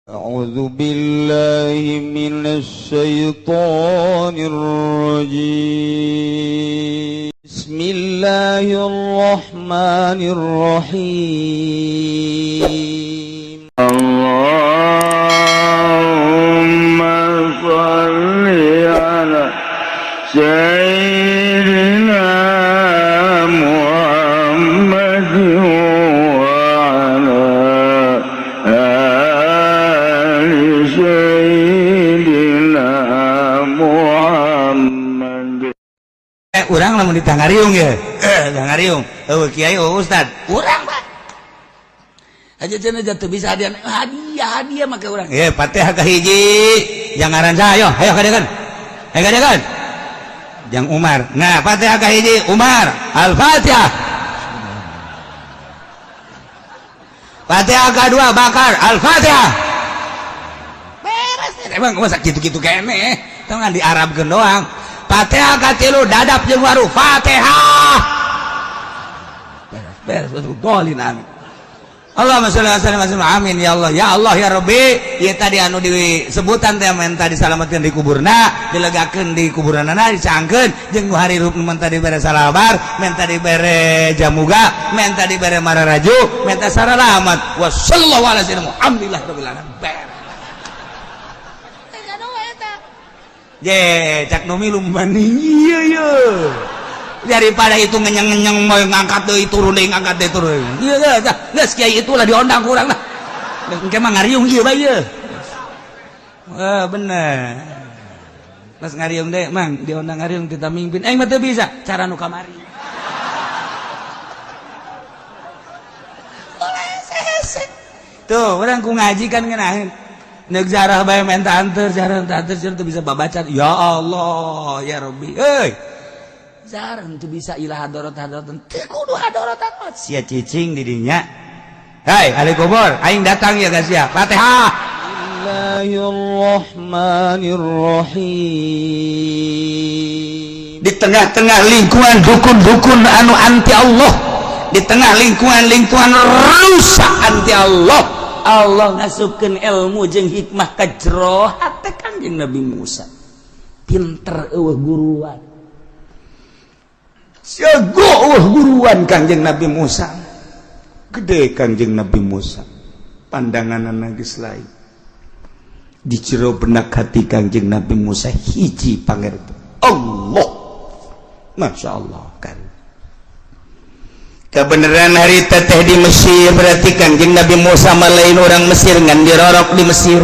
أعوذ بالله من الشيطان الرجيم. بسم الله الرحمن الرحيم. اللهم صل على سيدنا محمد وعلى آل سيدنا محمد. Urang lamun ditangariung ya, tangariung eueuh kiai, eueuh ustad, urang Pak aja cenah jatuh bisa hadiah hadiah hadiah make urang. Fatihah ka hiji jang ngaran saha? Ayo, ayo kadekan, ayo kadekan jang Umar. Nah, Fatihah ka hiji Umar, Al-Fatihah. Fatihah ka dua Bakar, Al-Fatihah. Beres. Emang masa gitu-gitu kene tong di Arabkeun doang. Fatihah ka tilu Dadap jeung Waru, Fatihah. Beres, beres, dolin, amin. Allahumma sholli wa sallim wa sallim, amin ya Allah, ya Allah, ya Rabbi. Ieu tadi anu disebutan teh menta disalametkeun di kuburna, dilegakeun di kuburanana, dicangkeun jeung nu harirup, menta dibere salabar, menta dibere jamuga, menta dibere mararaju, menta saralamat. Wa sallallahu alaihi wasallam, alhamdulillah rabbil alamin. Beres. Je, cak nu milu maning ieu ye. Daripada itu ngenyang-ngenyang mau ngangkat deui turun deui, ngangkat deui turun. Ieu geus, geus kiai itulah diondang ku urang lah. Engke mah ngariung ieu bae ieu. Wah, bener. Pas ngariung deh, Mang, diondang ngariung kita mimpin. Aing mah teu bisa, cara nu kamari. Tuh, urang ku ngaji kan ngeunaheun. Nek jarah bae menta anter, jarah menta anter, teu bisa babaca. Ya Allah, ya Rabbi. Euy. Jarah teu bisa ilah hadorot hadorot. Teu kudu hadorot hadorot. Sia cicing di dinya. Hai, ahli kubur, aing datang ya guys ya. Fatihah. Bismillahirrahmanirrahim. Di tengah-tengah lingkungan dukun-dukun anu anti Allah, di tengah lingkungan-lingkungan rusak anti Allah, Allah ngasupkeun ilmu jeung hikmah ka jero hate Kanjeng Nabi Musa. Pinter eueuh guruan. Jago eueuh guruan Kanjeng Nabi Musa. Gede Kanjeng Nabi Musa. Pandanganna geus lain. Di jero benak hati Kanjeng Nabi Musa hiji pangerti. Allah. Masya Allah kan. Kebenaran hari teteh di Mesir, berarti Kanjeng Nabi Musa lain orang Mesir, ngan dirorok di Mesir.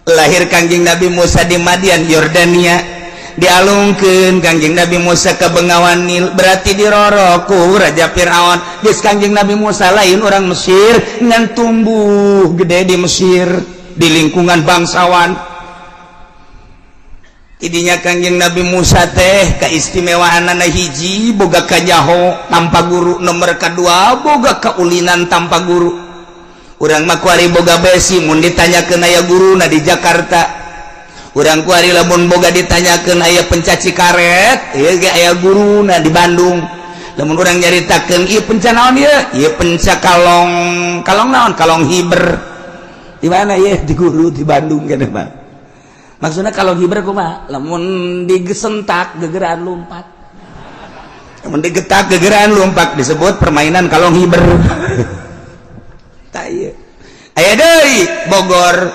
Lahir Kanjeng Nabi Musa di Madian, Yordania. Dialungkeun Kanjeng Nabi Musa ke Bengawan Nil, berarti dirorok ku Raja Fir'aun. Geus Kanjeng Nabi Musa lain orang Mesir, ngan tumbuh gede di Mesir di lingkungan bangsawan. Tidinya Kanjeng Nabi Musa teh keistimewaanana hiji boga kanyaho tanpa guru, nomor kedua boga kaulinan tanpa guru. Urang mah kuari boga besi mun ditanyakeun aya guruna di Jakarta. Urang kuari lamun boga ditanyakeun aya pencaci karet, ieu ge aya guruna di Bandung. Lamun urang nyaritakeun ieu penca naon ieu? Ieu penca kalong, kalong naon? Kalong hiber. Di mana ieu? Di guru di Bandung kan, Pak. Maksudnya kalau hiber kumaha? Lamun digesentak gegeran lompat, lamun digetak gegeran lompat disebut permainan kalong hiber. Tah ieu aya deui Bogor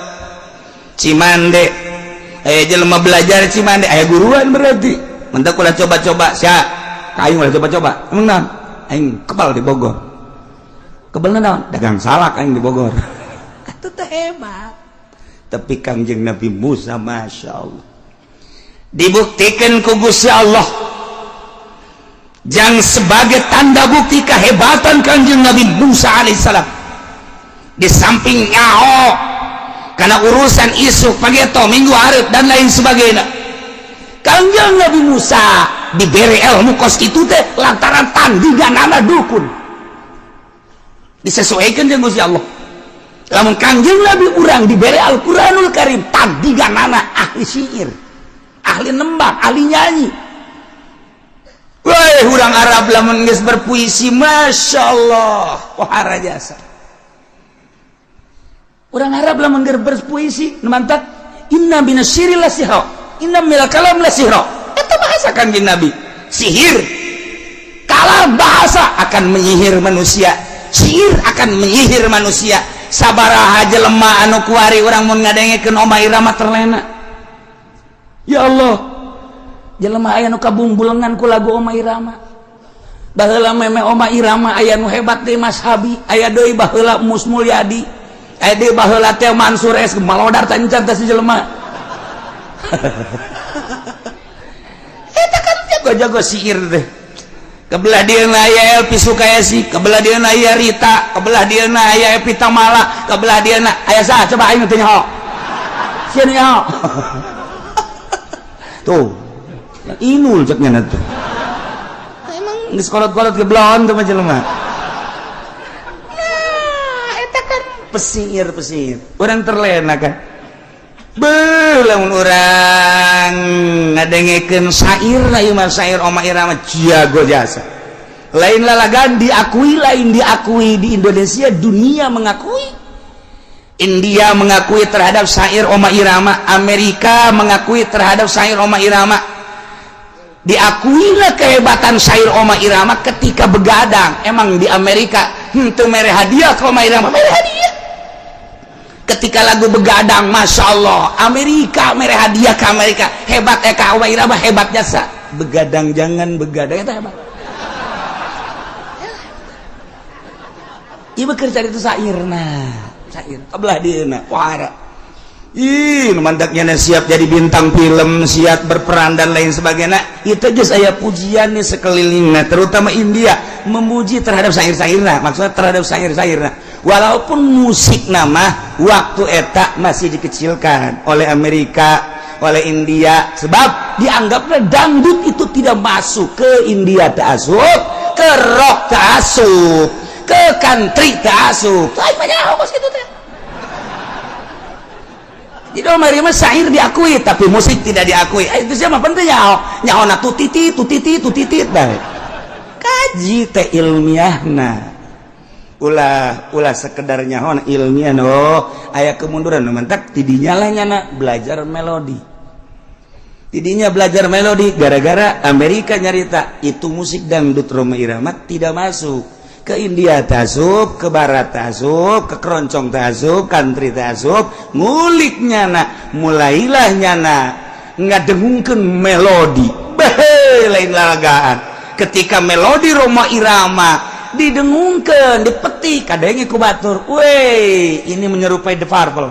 Cimande, aya jelema belajar Cimande, aya guruan berarti. Mentak ulah coba-coba sia ka aing, ulah coba-coba. Emang naon? Aing kebal di Bogor. Kebal naon? Dagang salak aing di Bogor. Atuh teh hebat. Tapi Kangjeng Nabi Musa, Masya Allah, dibuktikan ku Gusti Allah jang sebagai tanda bukti kehebatan Kangjeng Nabi Musa alaihissalam. Di samping nyaho karena urusan isu pageto minggu hareup dan lain sebagainya, Kangjeng Nabi Musa diberi ilmu kos itu teh lantaran tandinganana dukun disesuaikan dengan Gusti Allah. Lamun Kangjeng Nabi urang diberi Al-Quranul Karim, tandinganana ahli syair, ahli nembang, ahli nyanyi. Wah, urang Arab lamun geus berpuisi, Masya Allah, wahara jasa. Orang Arab lamun keur berpuisi nu mantak inna minasyiri la sihra, inna minal kalam la sihra. Eta bahasa Kangjeng Nabi. Sihir, kalam bahasa akan menyihir manusia, sihir akan menyihir manusia. Sabaraha jelema anu kuari urang mun ngadengekeun Oma Irama terlena. Ya Allah, jelema aya nu kabungbulengan ku lagu Oma Irama. Baheula meme Oma Irama aya nu hebat deui Mas Habi, aya deui baheula Mus Mulyadi, aya deui baheula teh Mansur S, malodar tancan teh si jelema. Eta kan jago-jago sihir teh. Kebelah dia aya Elvi Sukaesih, kebelah dia aya Rita, kebelah dia aya Evie Tamala, kebelah dia aya saha coba aing teh nyaho. Sia nu nyaho. Tuh. Yang inul cek nya tuh. Emang geus kolot-kolot geblon tuh mah jelema. Nah, eta kan pesir-pesir. Urang terlena kan. Beuh, lamun urang ngadengekeun syair lah ieu mah syair Oma Irama jago jasa. Lain lalagan diakui, lain diakui di Indonesia, dunia mengakui. India mengakui terhadap syair Oma Irama, Amerika mengakui terhadap syair Oma Irama. Diakuilah kehebatan syair Oma Irama ketika begadang. Emang di Amerika henteu mere hadiah ke Oma Irama, mere hadiah. Ketika lagu begadang, Masya Allah, Amerika mere hadiah ke Amerika. Hebat ka Oma Irama, hebat jasa. Begadang jangan begadang itu hebat. Ieu keur cari itu syairna, syair kebelah dieuna wara. Ih, nu mantaknya siap jadi bintang film, siap berperan dan lain sebagainya. Itu aja saya pujian nih sekelilingnya, terutama India memuji terhadap syair-syairna, maksudnya terhadap syair-syairna. Walaupun musik nama waktu eta masih dikecilkan oleh Amerika, oleh India, sebab dianggapnya dangdut itu tidak masuk ke India, tak asup, ke rock tak asup, ke country tak asup. Lain banyak kos gitu teh. Jadi Oma Irama syair diakui tapi musik tidak diakui. Itu siapa penting nyaho nyaho na tutiti tutiti tutiti bae. Kaji teh ilmiahna. Ulah ulah sekedar nyaho ilmiah no aya kemunduran nu mantak tidinya lah nyana belajar melodi. Tidinya belajar melodi gara-gara Amerika nyarita itu musik dangdut Rhoma Irama tidak masuk ke India tasub, ke Barat tasub, ke keroncong tasub, country tasub, ngulik nyana, mulailah nyana ngadengungkeun melodi. Behe lain lalagaan. Ketika melodi Rhoma Irama didengungkeun, dipetik kadenge ku batur. Weh, ini menyerupai The Purple.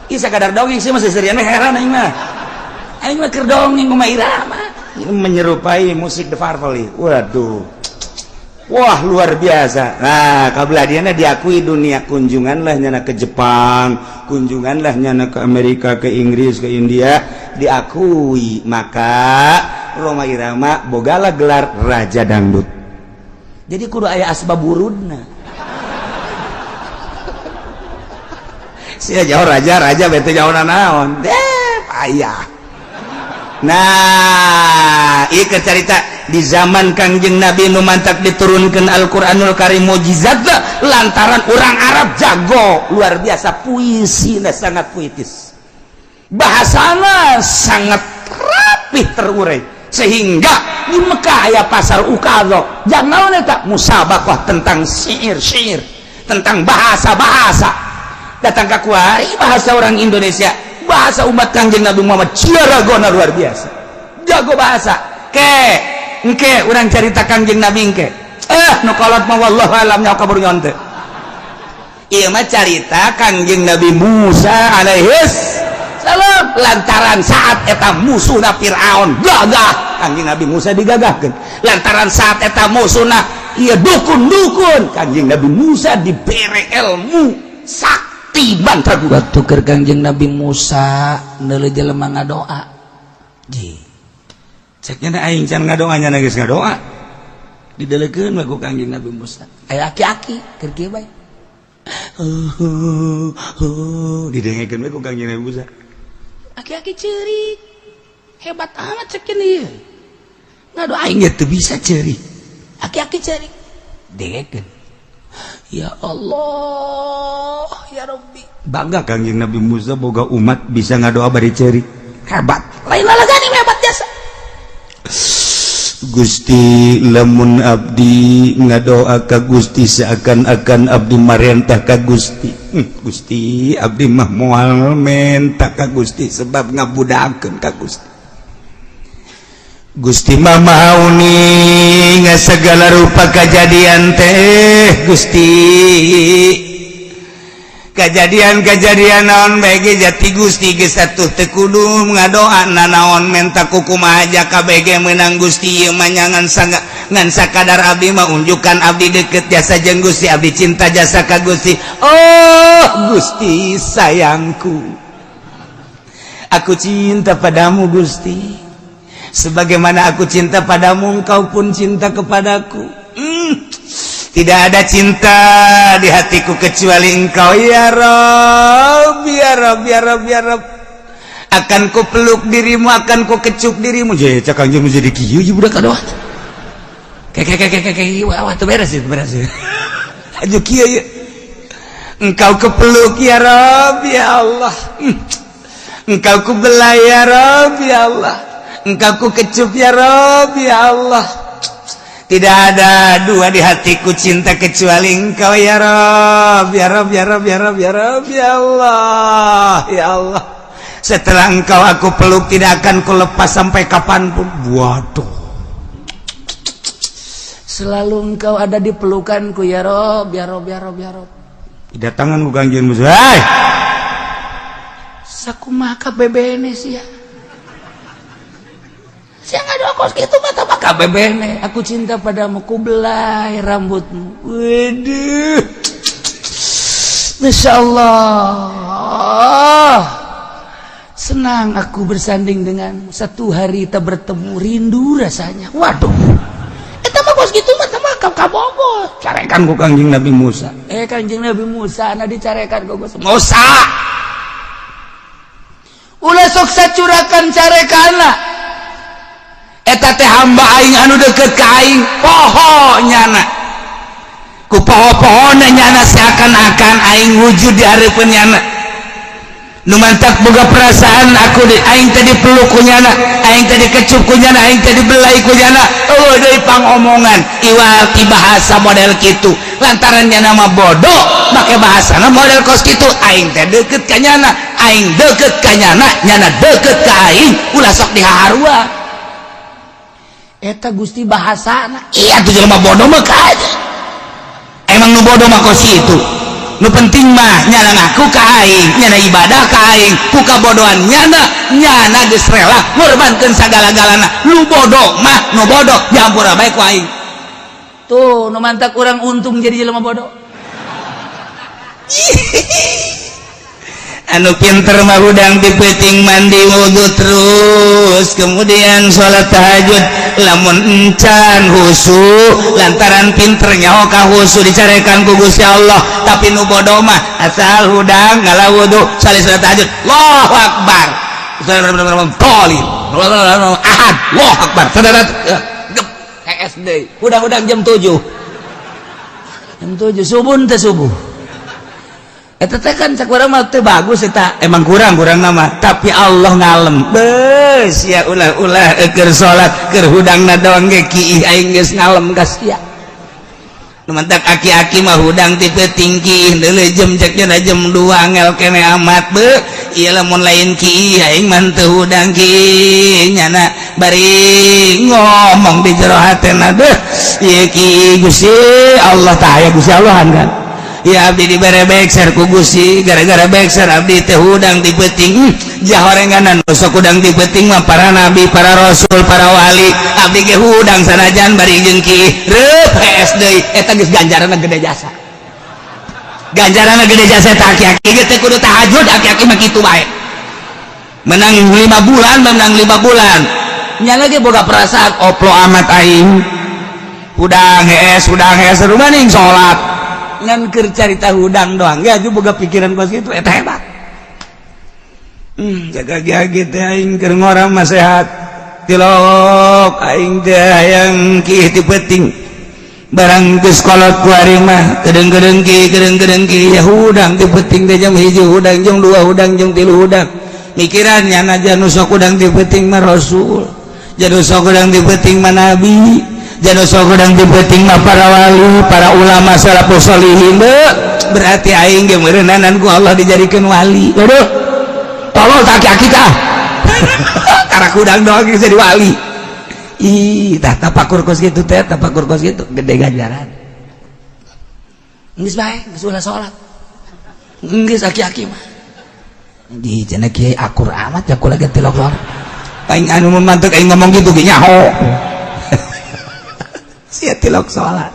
Ih sakadar dongeng sih masih serian heran aing mah. Aing mah keur dongeng Rhoma Irama. Ini menyerupai musik The Purple. Waduh. Wah luar biasa. Nah kabeladiana diakui dunia, kunjunganlah nyana ke Jepang, kunjunganlah nyana ke Amerika, ke Inggris, ke India, diakui. Maka Rhoma Irama bogala gelar Raja Dangdut. Jadi kudu aya asbab wurudna. Sia jauh raja raja bete jauh naon. Payah. Nah, ieu cerita di zaman Kangjeng Nabi nu mantak diturunkan Al-Qur'anul Karim mukjizat lantaran orang Arab jago luar biasa puisi sangat puitis. Bahasana sangat rapih terurai sehingga di Mekah aya pasar Ukadz. Jangan eta musabaqah tentang syair-syair, tentang bahasa-bahasa. Datang ka kuari bahasa orang Indonesia, bahasa umat Kangjeng Nabi Muhammad ciaragona luar biasa. Jago bahasa. Ke, engke urang carita Kangjeng Nabi engke. Nu kolot mah wallahu alam nya kabur nyonte. Ieu mah carita Kangjeng Nabi Musa alaihis salam lantaran saat eta musuhna Firaun gagah, Kangjeng Nabi Musa digagahkeun. Lantaran saat eta musuhna ieu dukun-dukun, Kangjeng Nabi Musa dibere ilmu sakti mantra. Waktu keur Kangjeng Nabi Musa neuleuh jelema ngadoa. Ji. Ceknya aing can ngadoa nya geus ngadoa. Didelekeun we ku Kangjeng Nabi Musa. Aya aki-aki keur kieu bae. Didengekeun we ku Kangjeng Nabi Musa. Aki-aki ceurik. Hebat amat cek ieu. Ngadoa aing ge teu bisa ceurik. Aki-aki ceurik. Dengekeun. Ya Allah, ya Rabbi, bangga Kangjeng Nabi Musa boga umat bisa ngadoa bari ceurik. Hebat, lain lalagani, hebat jasa. Gusti, lamun abdi ngadoa ka Gusti seakan-akan abdi marentah ka Gusti. Gusti, abdi mah moal menta ka Gusti sebab ngabudakeun ka Gusti. Gusti mah Maha Uning segala rupa kejadian teh. Gusti, kejadian-kejadian naon bae jati Gusti geus atuh teu kudu ngadoa nanaon, menta kukumaha aja KBG menang. Gusti, ieu mah ngan sangga ngan sakadar abdi mah unjukan abdi deket jasa jeung Gusti, abdi cinta jasa ka Gusti. Oh Gusti sayangku, aku cinta padamu. Gusti, sebagaimana aku cinta padamu, engkau pun cinta kepadaku. Tidak ada cinta di hatiku kecuali engkau, ya Rob, ya Rob, ya Rob, ya Rob. Akan ku peluk dirimu, akan ku kecup dirimu. Jadi cak Kangjeng jadi kieu ieu budak kadoa kayak kayak kayak kayak, wah, tuh beres itu, beres aja kieu ya. Engkau kepeluk, ya Rob, ya Allah. Engkau kubelai, ya Rob, ya Allah. Engkau ku kecup, ya Rob, ya Allah. Tidak ada dua di hatiku cinta kecuali engkau, ya Rob, ya Rob, ya Rob, ya Rob, ya Rob, ya Allah, ya Allah. Setelah engkau aku peluk, tidak akan ku lepas sampai kapanpun. Waduh, selalu engkau ada di pelukanku, ya Rob, ya Rob, ya Rob, ya Rob. Datangan ku Kangjeng Musa. Hai, sakumaha kabebene sia? Sia ngadoa kos kitu mah tambah kabebene. Aku cinta padamu, ku belai rambutmu. Waduh, Masya Allah, senang aku bersanding denganmu. Satu hari tak bertemu, rindu rasanya. Waduh, eta mah kos kitu mah tambah kabogo. Carekan ku Kangjeng Nabi Musa. Eh, Kangjeng Nabi Musa na dicarekan ku Gusti Musa. Ulah sok sacurakan carekana. Eta teh hamba aing anu deket ka aing. Poho nyana ku poho-pohona nyana, seakan-akan aing wujud di hareupeun nyana. Nu mantak boga perasaan aku di aing teh dipeluk ku nyana, aing teh dikecup ku nyana, aing teh dibelai ku nyana. Eueuh deui pangomongan iwal ti bahasa model kitu, lantaran nyana mah bodoh make bahasana model kos kitu. Aing teh deket ka nyana, aing deket ka nyana, nyana deket ka aing, ulah sok dihaharua. Eta Gusti bahasana. Iya tuh, jelema bodoh mah aja emang. Nu bodoh mah kos kitu. Nu penting mah nyana ngaku ka aing, nyana ibadah ka aing. Ku kabodohan nyana, nyana geus rela ngorbankeun sagala-galana. Nu bodoh mah nu bodoh, diampura bae ku aing. Tuh, nu mantak urang untung jadi jelema bodoh. Anu pinter mah hudang di peuting mandi wudhu, terus kemudian sholat tahajud. Lamun encan husu, lantaran pinter nyaho ka husu, dicarekan ku Gusti Allah. Tapi nu bodoh mah asal hudang ngala wudhu, sali sholat tahajud, Allahu akbar, tolin ahad, Allahu akbar, SD hudang-hudang jam 7, jam 7 subuh teh, subuh. Eta teh kan cak urang mah teu bagus eta, emang kurang kurang nama, tapi Allah ngalem beus ya. Ulah ulah keur salat, keur hudangna doang ge kiih, aing geus ngalem ka sia. Nu mantak aki-aki mah hudang ti peuting kiih deuleu jam, cek jam 2, angel kene amat be. Ieu lamun lain kiih, aing mah teu hudang kiih. Nyana bari ngomong di jero hatena, deuh ieu kiih Gusti Allah tah aya Gusti Allah kan. Ya, abdi dibere bekser ku Gusti, gara-gara bekser abdi teh hudang di peuting. Jahorenganan sok hudang di peuting mah para nabi, para rasul, para wali. Abdi ge hudang sanajan bari jeung ki reup hees deui. Eta geus ganjaranna gede jasa, ganjaranna gede jasa. Eta aki-aki ge teh kudu tahajud, aki-aki mah kitu bae. Menang 5 bulan, menang 5 bulan, nya lagi boga perasaan oplo amat aing hudang hees, hudang hees, maning salat ngan keur carita hudang doang ya juga boga pikiran kos kitu. Eta hebat. Jaga gigi teh aing keur ngora mah sehat, tilok aing teh hayang kiih ti peuting. Barang geus kolot kuari mah kedeng-kedengki kedeng-kedengki ya hudang ti peuting teh jam 1 hudang jam 2 hudang jam 3 hudang. Mikirannya najan nu sok hudang ti peuting mah rasul, jan nu sok hudang ti peuting mah nabi, jan nu sok hudang ti peuting mah para wali, para ulama salafus sholihin. Berarti aing ge meureunanan ku Allah dijadikeun wali. Aduh, tolol tak aki tah. Karak hudang doang geus jadi wali. Ih, tah tapakur kos kitu teh, tapakur kos kitu gede ganjaran. Geus bae, geus ulah salat. Geus aki-aki mah. Di cenah kiai akur amat ya kula ge tilok salat. Aing anu mun mantek aing ngomong kitu ge nyaho. Sia tilok salat.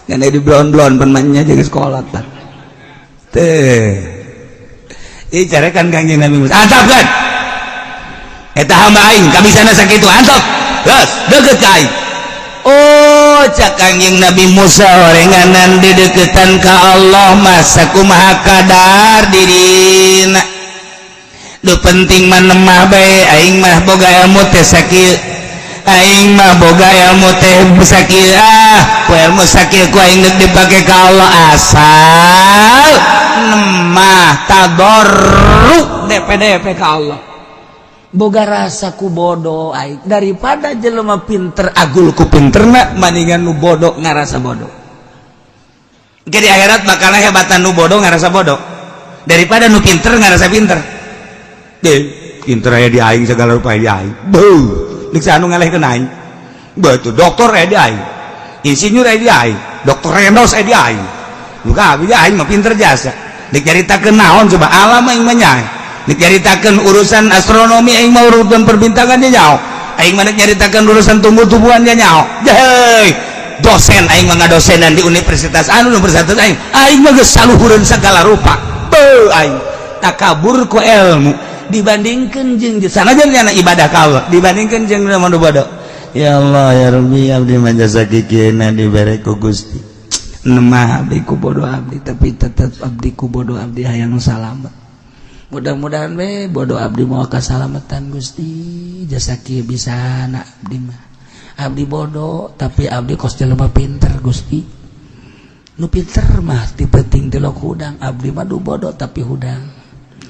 Ngan di blon-blon pan mah jeung sekolah tah. Teh. Ih carekan Kangjeng Nabi Musa. Antapkeun. Eta hamba aing kabisana sakitu antap. Geus, deket ka aing. Oh, cak Kangjeng Nabi Musa orenganan dideketan ka Allah mah sakumaha kadar dirina. Nu penting mah nemah bae aing mah boga ilmu teh sakieu. Aing mah boga ilmu teh sakieu ah, ku ilmu sakieu ku aing geus dipake ka Allah asal nemah tadarru DPDP ka Allah. Boga rasa ku bodoh aing daripada jelema pinter agul ku pinterna maningan nu bodoh ngarasa bodoh. Jadi akhirat bakal hebatan nu bodoh ngarasa bodoh daripada nu pinter ngarasa pinter. Deh, pinter aya di aing segala rupa di aing. Beuh, deuk anu ngalehkeun aing. Betul, dokter aya di aing. Insinyur aya di aing, dokter Rendos aya di aing. Muka abi aing mah pinter jasa. Deuk nyaritakeun naon coba alam aing mah nyae. Deuk nyaritakeun urusan astronomi aing mah urusan perbintangan dia nyaho. Aing mah deuk nyaritakeun urusan tumbuh-tumbuhan dia nyaho. Heuy, dosen aing mah ngadosenan di universitas anu universitas aing. Aing mah geus saluhureun segala rupa. Beuh aing takabur ku ilmu dibandingkan jeung sanajan nyana ibadah ka Allah dibandingkan jeung nu bodoh. Ya Allah ya Rabbi abdi mah jasa kikieuna dibere ku Gusti. Nemah abdi ku bodoh abdi tapi tetep abdi ku bodoh abdi hayang salamet. Mudah-mudahan we bodoh abdi moal kasalamatan Gusti jasa kieu bisa na abdi mah. Abdi bodoh tapi abdi kos jelema pinter Gusti. Nu pinter mah ti peuting tilok hudang abdi mah du bodoh tapi hudang.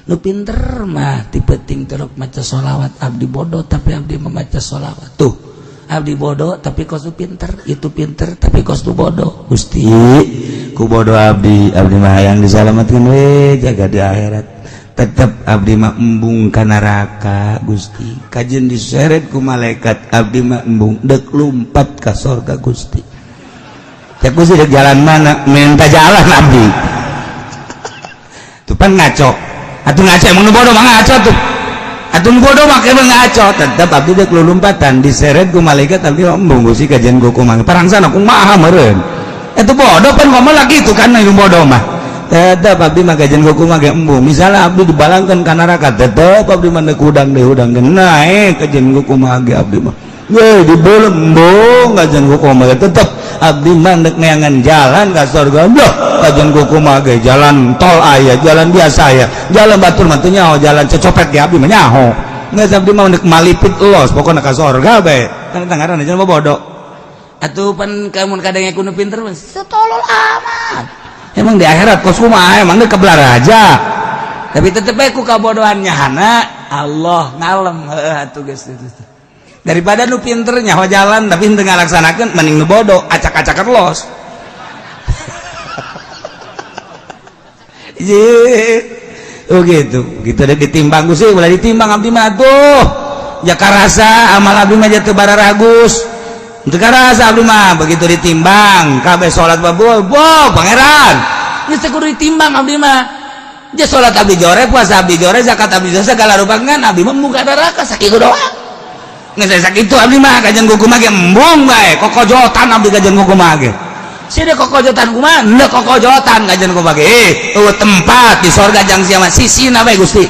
Nu pinter mah ti peuting tilok maca sholawat abdi bodoh tapi abdi membaca sholawat. Tuh abdi bodoh tapi kos nu pinter, itu pinter tapi kos nu bodoh. Gusti ku bodoh abdi, abdi mah hayang disalamatkeun we jaga di akhirat. Tetep abdi mah embung ka neraka Gusti. Kajeun diseret ku malaikat abdi mah embung deuk lumpat ka sorga Gusti. Cek Gusti dek jalan mana? Minta jalan abdi. Tuh pan ngaco. Atuh ngaco emang nu bodoh mah ngaco tuh. Atuh nu bodoh mah emang ngaco. Tetep abdi dek lulumpatan diseret ku malaikat abdi mah embung Gusti kajian ku kumaha. Parangsana kumaha meureun. Itu bodoh pan ngomong lagi itu kan nu bodoh mah. Tetep abdi mah kajian ku kumaha ge embung. Misalnya abdi dibalangkeun ka neraka tetep abdi mah deuk hudang deui hudang ge naek kajian ku kumaha ge abdi mah. Weh dibeuleum embung kajian ku kumaha ge tetep abdi mah deuk neangan jalan ka surga. Loh, kajian ku kumaha ge jalan tol aya, jalan biasa aya, jalan batur mah teu nyaho, jalan cecopet ge abdi mah nyaho. Geus abdi mah deuk malipit los pokona ka surga bae. Kan eta ngaranna jelema bodoh. Atuh pan kamun kadang ku nu pinter mah setolol amat. Emang di akhirat kos kumaha emang deuk kebelar aja. Tapi tetep bae ku kabodohan nyahana Allah ngalem heuh atuh geus itu. Daripada nu pinter nyaho jalan tapi henteu ngalaksanakeun mending nu bodoh acak-acakan los. Ye. Oh gitu. Gitu deh ditimbang Gusti, ulah ditimbang abdi mah tuh. Ya karasa amal abdi mah teu bararagus. Teu karasa abdi mah begitu ditimbang kabeh salat babu, bo pangeran. Geus teu kudu ditimbang abdi mah. Ja salat abdi jore, puasa abdi jore, zakat abdi jore segala rupa ngan abdi mah muka neraka sakitu doang. Geus sakitu abdi mah kajian ku kumaha ge embung bae, kokojotan abdi kajian ku kumaha ge. Sini kokojotan kumaha? Henteu kokojotan kajian ku kumaha ge. Eueuh tempat di sorga jang sia mah sisina bae Gusti.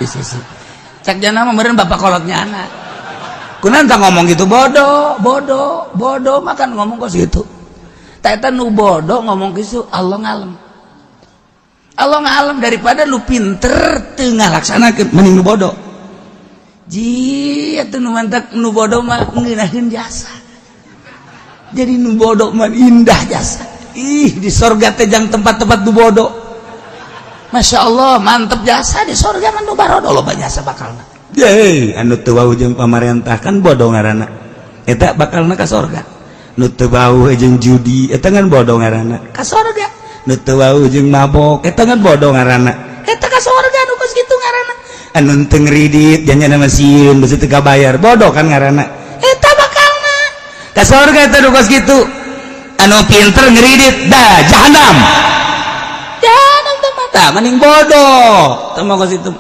Di sisi. Cak jana mah meureun bapak kolotnya anak. Kunaon tah ngomong gitu bodoh, bodoh, bodoh makan ngomong kos gitu. Tah eta nu bodoh ngomong kitu Allah ngalem. Allah ngalem daripada lu pinter teu ngalaksanakeun mending nu bodoh. Ji atuh nu mantak nu bodoh mah ngeunaheun jasa. Jadi nu bodoh mah indah jasa. Ih, di sorga teh jang tempat-tempat nu bodoh. Masya Allah, mantep jasa di sorga mah nu barodo loba jasa bakalna. Ye, anu teu wau jeung pamarentah kan bodoh ngaranna. Eta bakalna ka sorga. Nu teu wau jeung judi eta kan bodoh ngaranna. Ka sorga. Nu teu wau jeung mabok eta kan bodoh ngaranna. Eta ka sorga nu kos kitu ngaranna. Anu teu ngridit janjana mah sieun beusi teu kabayar bodoh kan ngaranna. Eta bakalna ka sorga eta nu kos kitu. Anu pinter ngridit dah jahanam. Jahanam teh mata mending bodoh. Teu mah kos kitu.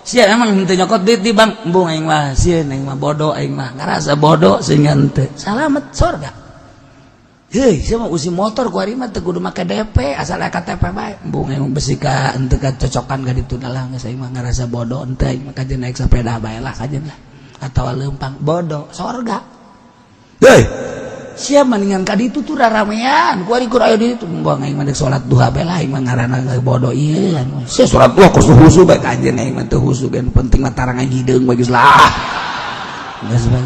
Sia emang henteu nyokot duit di bank, embung aing mah sieun aing mah bodoh aing mah ngarasa bodoh sehingga henteu. Salamet sorga. Heuy, sia mah usi motor ku ari mah teu kudu make DP asal KTP bae. Embung aing mah besi ka henteu kacocokan ka ditu lah geus aing mah ngarasa bodoh henteu aing mah kajeun naik sepeda bae lah kajeun lah. Atawa leumpang bodoh sorga. Heuy, sia mendingan ka ditu tuh raramean ku ari kur aya di ditu embung aing mah deuk salat duha bae lah aing mah ngaranna bodoh ieu. Sia salat duha kos husu bae kajeun aing mah teu husu ge penting mah tarang aing hideung bae geus lah. Geus bae.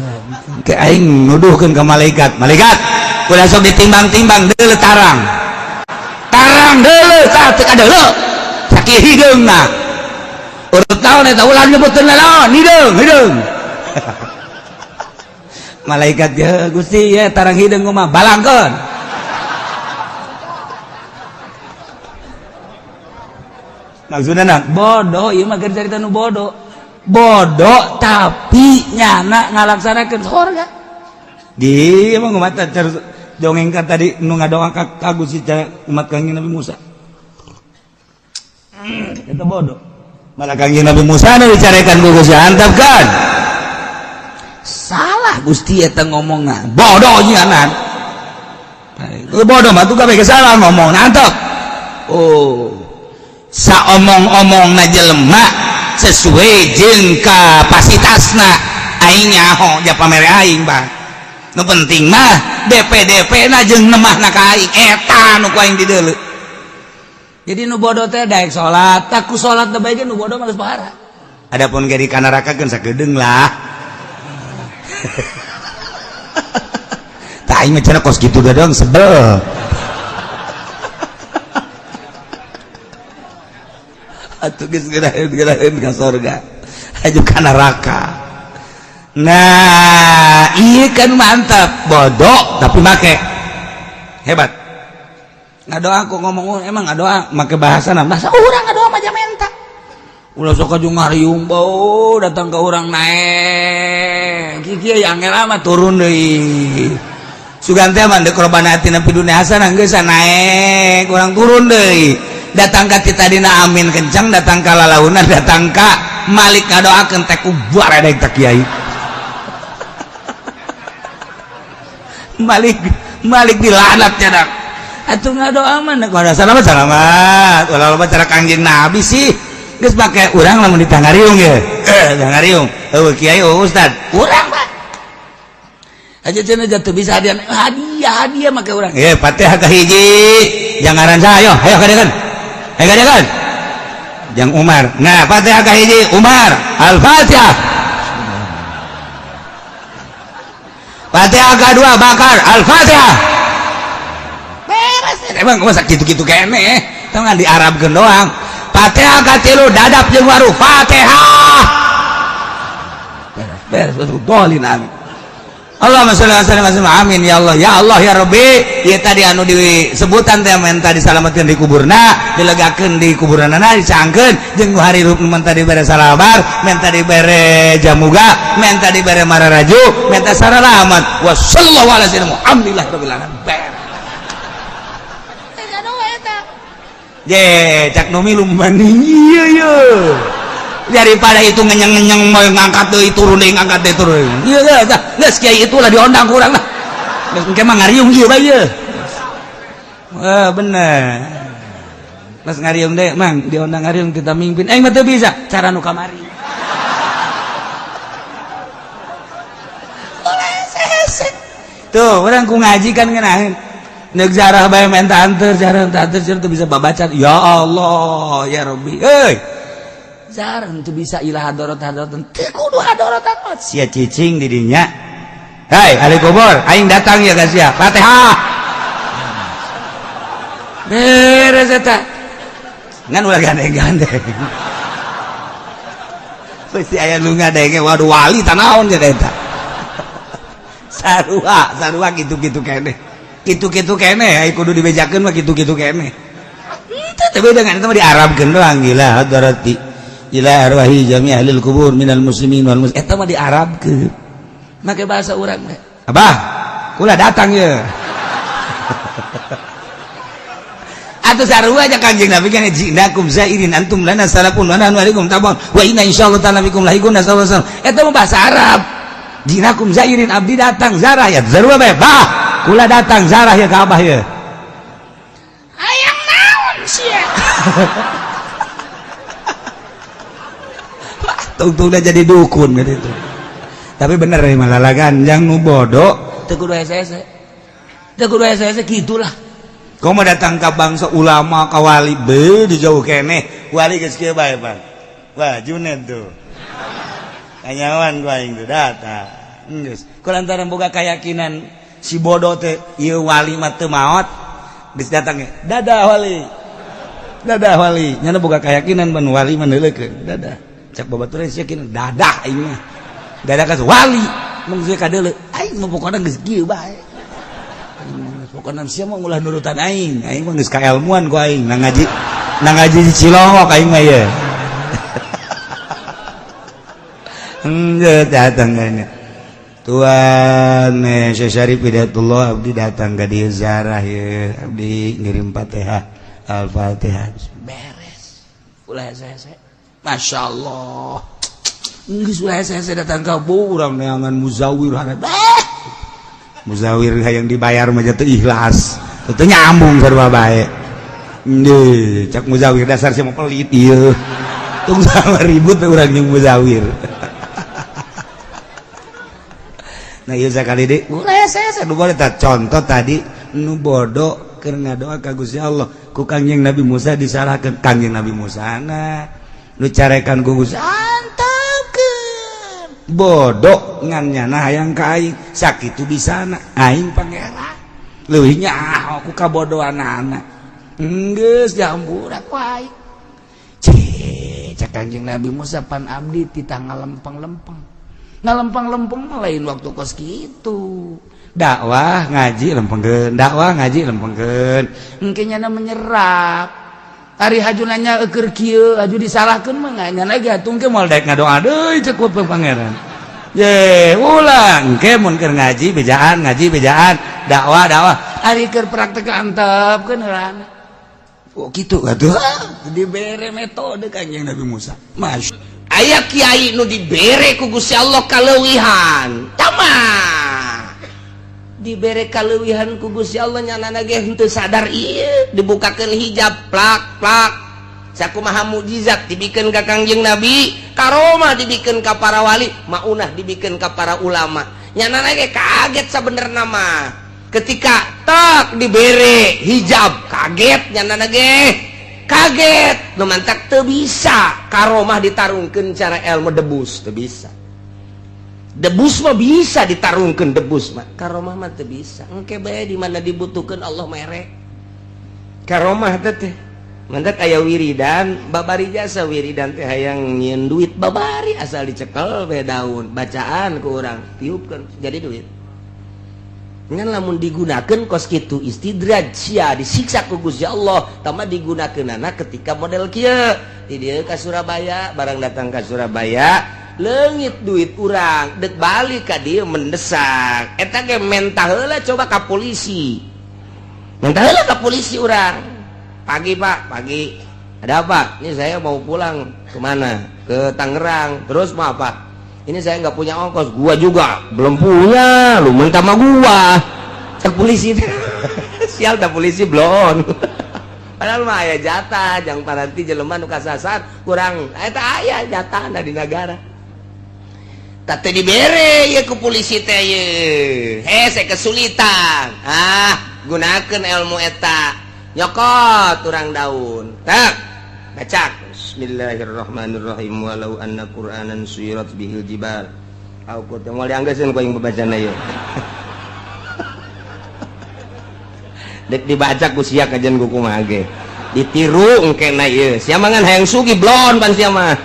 Ke aing nuduhkeun ka malaikat, malaikat ulah sok ditimbang-timbang deuleu tarang. Tarang deuleu tah teu kadeuleu. Sakieu hideungna. Urut naon eta ulah nyebutkeun naon hideung hideung. Malaikat ya Gusti ya tarang hideung mah balangkeun. Maksudna na bodoh ieu mah keur carita nu bodoh. Bodoh tapi nyana ngalaksanakeun sorga. Di emang umat dongeng kan tadi nu ngadoa ka Gusti umat Kangjeng Nabi Musa. Eta bodoh. Malah Kangjeng Nabi Musa nu dicarekan ku Gusti antap kan. Salah Gusti eta ngomongna. Bodoh nyanan. Bodoh mah tuh kabeh salah ngomong antep. Oh. Saomong-omongna jelema sesuai jeung kapasitasna aing nyaho ja pamere aing bang. Nu penting mah DP-DP na jeung nemahna ka aing eta nu ku aing dideuleu. Jadi nu bodoh teh daek salat, tak ku salat teh bae ge nu bodoh mah geus pahara. Adapun ge di kanaraka keun sakedeung lah. Tah aing mah cenah kos kitu doang sebel. Atuh geus geuraheun ka sorga. Aju ka neraka. Nah, iya kan mantap, bodoh tapi make. Hebat. Ngadoa aku ngomong emang ngadoa make bahasa bahasa urang ngadoa mah menta. Ulah sok aju ngariung bau datang ke urang naek. Kieu angel amat turun deui. Sugan teh mah deuk robana atina fid dunya hasanah geus naek, urang turun deui. Datang ka ti tadina amin kencang, datang ka lalaunan, datang ka Malik ngadoakeun teh ku baredeg ta kiai. Malik Malik dilaknat cenah. Atuh ngadoa mah nek salamat salamat. Ulah loba cara Kangjeng Nabi sih. Geus make urang lamun ditangariung ye. Tangariung. Eueuh kiai eueuh ustad. Urang Pak. Aja cenah jatuh bisa hadiah hadiah hadiah make urang. Eh Fatihah ka hiji. Jangaran saha ayo, ayo kadekan. Ayo kadekan. Jang Umar. Nah, Fatihah ka hiji Umar. Al-Fatihah. Fatihah kedua Bakar. Al-Fatihah. Beres emang masa gitu-gitu kene. Tong di Arabkeun doang. Fatihah katilu dadap jeung waru. Fatihah. Beres beres dolin amin. Allahumma sholli ala sayyidina amin ya Allah ya Allah ya Rabbi. Ieu tadi anu disebutan teh menta disalametkeun di kuburna, dilegakeun di kuburanana, dicangkeun jeung nu harirup nu menta dibere salabar, menta dibere jamuga, menta dibere mararaju, menta saralamat. Wa sallallahu ala sayyidina Muhammadillah rabbil alamin. Je, cak nu milu mani ieu ye. Daripada itu ngenyeng-ngenyeng mau ngangkat deui turun deui ngangkat deui turun. Ieu tah, geus kiai itulah diondang ku urang lah. Geus engke mah ngariung ieu bae ieu. Wah, bener. Pas ngariung deui, Mang, diondang ngariung kita mimpin. Aing mah teu bisa, cara nu kamari. Tuh, urang ku ngaji kan ngeunaheun. Neuk jarah bae menta anteur, jarah menta anteur teu bisa babaca. Ya Allah, ya Rabbi. Euy. Jarang teu bisa ilah hadorot hadorot teu kudu hadorot sia cicing di dinya. Hai ahli kubur, aing datang ya guys ya. Fatihah. Beres eta. Ngan ulah gandeng-gandeng. Pasti aya nu ngadenge, waduh wali tanaon jadi eta. Sarua, sarua kitu-kitu keneh. Kitu-kitu keneh, ai kudu dibejakeun mah kitu-kitu keneh. Teu teh beda ngan eta mah diarabkeun doang gila hadarati. Ila arwahi jami ahlil kubur minal muslimin wal muslimat. Eta mah diarabkeun. Make bahasa urang teh. Abah, kula datang ye. Atau sarua aja Kanjeng Nabi kan jinakum zairin antum lana salafun wa nahnu alaikum tabun wa inna insyaallah ta'ala bikum lahiqun sallallahu alaihi wasallam. Eta mah bahasa Arab. Jinakum zairin, abdi datang zarah ya sarua bae. Bah, kula datang zarah ya ka abah ye. Hayang naon sia? Tungtungna jadi dukun gitu. Tapi bener nih malah ganjang nu bodoh teu kudu hese-hese. Teu kudu hese-hese kitulah. Kau mau datang ke bangsa ulama ka wali be di jauh keneh wali geus kieu bae pan. Wah Junet tuh. Kanyawan gua aing tuh datang. Geus. Ku lantaran boga keyakinan si bodoh teh ieu wali mah teu maot geus datang ge. Dadah wali. Dadah wali. Nyana boga keyakinan ban wali mah neuleukeun. Dadah. Cak babaturan sia yakin dadah aing mah. Dadah ka wali. Mun geus kadeuleu aing mah pokona geus kieu bae. Pokoknya sia mah ulah nurutan aing, aing mah geus kaelmuan ku aing, nang ngaji di Cilongok aing mah ye. Enggeus datang ka Tuan Syekh Syarif Hidayatullah abdi datang ka dieu ziarah ye, abdi ngirim Fatihah, Al-Fatihah beres. Ulah hese-hese. Masyaallah. Geus ulah hese-hese datang ka urang neangan muzawir hareup. Muzawir hayang dibayar mah teu ikhlas. Teu nyambung sarua bae. Ndeuh, cak muzawir dasar sia mah pelit ieu. Tung sama ribut urang jeung muzawir. Nah ieu sakali deui ulah hese-hese nu boleh tah contoh tadi nu bodoh keur ngadoa ka Gusti Allah ku Kangjeng Nabi Musa disalahkeun Kangjeng Nabi Musa na nu carekan ku Gusti antepkeun bodoh ngan nyana hayang ka aing sakitu bisana aing pangeran leuwih nyaho ku kabodohanana geus dihampura ku aing. Cih, cak Kangjeng Nabi Musa pan abdi titah ngalempeng-lempeng. Ngalempeng-lempeng mah lain waktu kos kitu. Dakwah ngaji lempengkeun, dakwah ngaji lempengkeun. Engke nyana menyerap. Ari haju nanya eueur kieu, haju disalahkeun mah nyana ge atuh engke moal daek ngadoa deui cek ku pangeran. Ye, ulang engke mun keur ngaji bejaan, dakwah dakwah. Ari keur praktek antepkeun heulana. Oh kitu atuh. Dibere metode Kangjeng Nabi Musa. Masya aya kiai nu dibere ku Gusti Allah kaleuwihan. Tamah. Dibere kaleuwihan ku Gusti Allah nyanana ge henteu sadar ieu dibukakeun hijab plak plak. Sakumaha mukjizat dibikeun ka Kangjeng Nabi, karomah dibikeun ka para wali, maunah dibikeun ka para ulama. Nyanana ge kaget sabenerna mah. Ketika tak dibere hijab kaget nyanana ge. Kaget nu mantak teu bisa karomah ditarungkeun cara ilmu debus teu bisa. Debus mah bisa ditarungkeun debus mah, karomah mah teu bisa. Engke bae di mana dibutuhkeun Allah mere. Karomah teh teh mantak aya wiridan babari jasa wiridan teh hayang nyieun duit babari asal dicekel bae daun bacaan ku urang tiupkeun jadi duit. Ngan lamun digunakan kos kitu istidraj sia disiksa ku Gusti Allah tambah digunakeunana ketika model kieu di dieu ka Surabaya barang datang ka Surabaya leungit duit urang dek balik ka dieu mendesak eta ge mentah heula coba ka polisi mentah heula ka polisi urang pagi Pak pagi ada apa ini saya mau pulang kemana ke Tangerang terus mau apa ini saya nggak punya ongkos, gua juga belum punya, lu minta sama gua. Cek polisi, sial dah polisi belum. Padahal mah aya jatah, jang paranti jelema nu kasasar kurang, eta aya jatah di negara. Teu dibere ye ku polisi teh ye. Hese kesulitan. Ah, gunakeun ilmu eta. Nyokot urang daun. Tak, baca. Bismillahirrahmanirrahim walau anna qur'anan suyirat bihil jibal. Aku teh moal dianggeuskeun ku aing babacana ieu. Dek dibaca ku sia kajian ku kumaha ge. Ditiru engkena ieu. Sia mah ngan hayang sugih blon pan sia mah.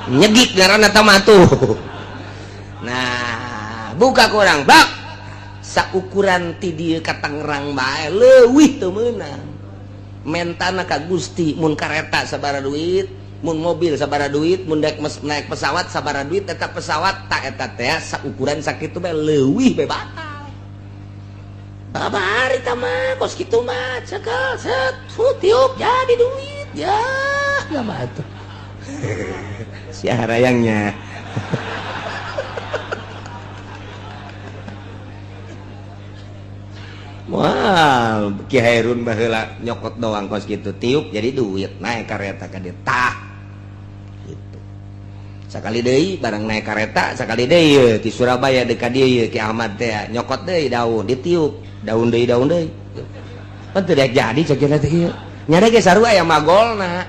Nyegik ngaranna tah mah tuh. Nah, buka kurang bak. Saukuran ti dieu ka Tangerang bae leuwih teu meunang. Mentana ka Gusti mun kareta sabaraha duit, mun mobil sabaraha duit, mun dek naik pesawat sabaraha duit, eta pesawat tak eta teh saukuran sakitu bae leuwih bae batal. Babari tama kos kitu mah cekel set tiup jadi duit ya nggak mah tuh si harayangnya. Wah, Ki Hairun baheula nyokot doang kos kitu tiup jadi duit naik kareta ka dieu tah gitu. Sakali deui barang naik kareta sakali deui ti Surabaya deuk ka dieu Ki Ahmad teh nyokot deui daun ditiup daun deui pan teu daek jadi cek teh ieu nya ge sarua aya magolna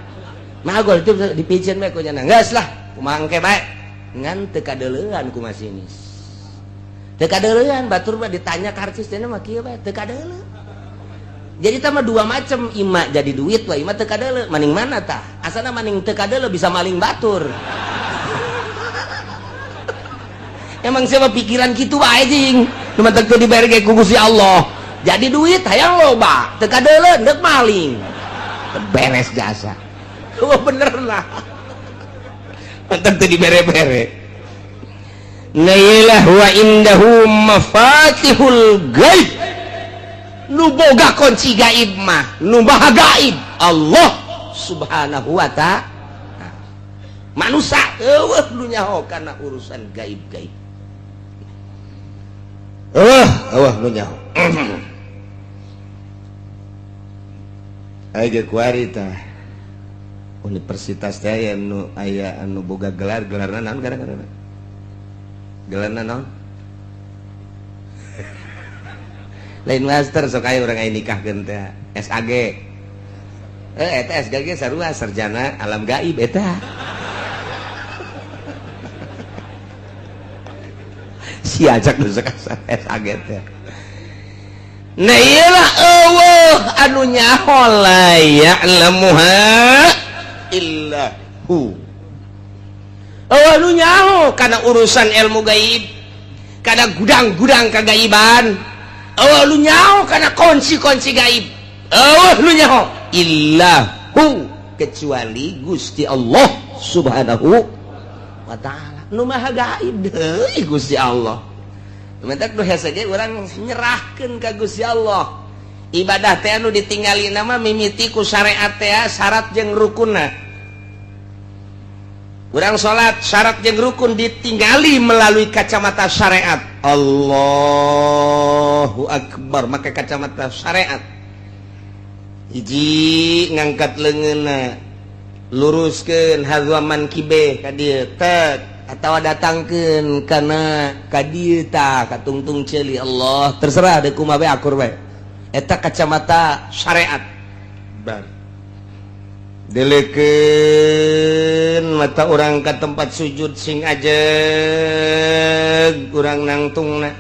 magol itu dipicen bae ku nya geus lah kumaha engke bae ngan teu kadeuleuan ku masinis teu kadeuleuan batur mah ditanya karcis teh mah kieu bae teu kadeuleu jadi tah mah dua macam ima jadi duit wa ima teu kadeuleu maning mana tah asana maning teu kadeuleu bisa maling batur. Emang siapa pikiran kitu wae jing nu matak teu dibere ge ku Gusti Allah jadi duit hayang loba teu kadeuleu deuk maling beres jasa. Oh bener lah matak teu dibere-bere. Nailah wa indahu mafatihul gaib nu boga kunci gaib mah nu maha gaib Allah subhanahu wa ta'ala. Manusia eueuh nu nyaho kana urusan gaib-gaib. Eueuh nu nyaho. Aya kuari tah universitas teh aya nu aya anu boga gelar gelarna naon gara-gara gelarna naon lain master sok aya urang aya nikahkeun teh SAG eta SAG sarua sarjana alam gaib eta si ajak nu SAG teh. Nah iyalah eueuh anu nyaho la ya'lamuha illa hu. Eueuh anu nyaho kana urusan ilmu gaib, kana gudang-gudang kagaiban. Eueuh nu nyaho kana kunci-kunci gaib. Eueuh nu nyaho illa hu kecuali Gusti Allah Subhanahu wa ta'ala. Nu maha gaib deui Gusti Allah. Mentak nu hese ge urang nyerahkeun ka Gusti Allah. Ibadah teh anu ditinggali nama mimiti ku syariat teh syarat jeung rukunna. Urang salat syarat jeung rukun ditinggali melalui kacamata syariat. Allahu akbar make kacamata syariat. Hiji ngangkat leungeunna luruskeun hadzaman kibe ka dieu tek atawa datangkeun kana ka dieu tah katungtung ceuli Allah terserah deuk kumaha bae akur bae eta kacamata syariat. Bar deleukeun mata urang ka tempat sujud sing ajeg urang nangtungna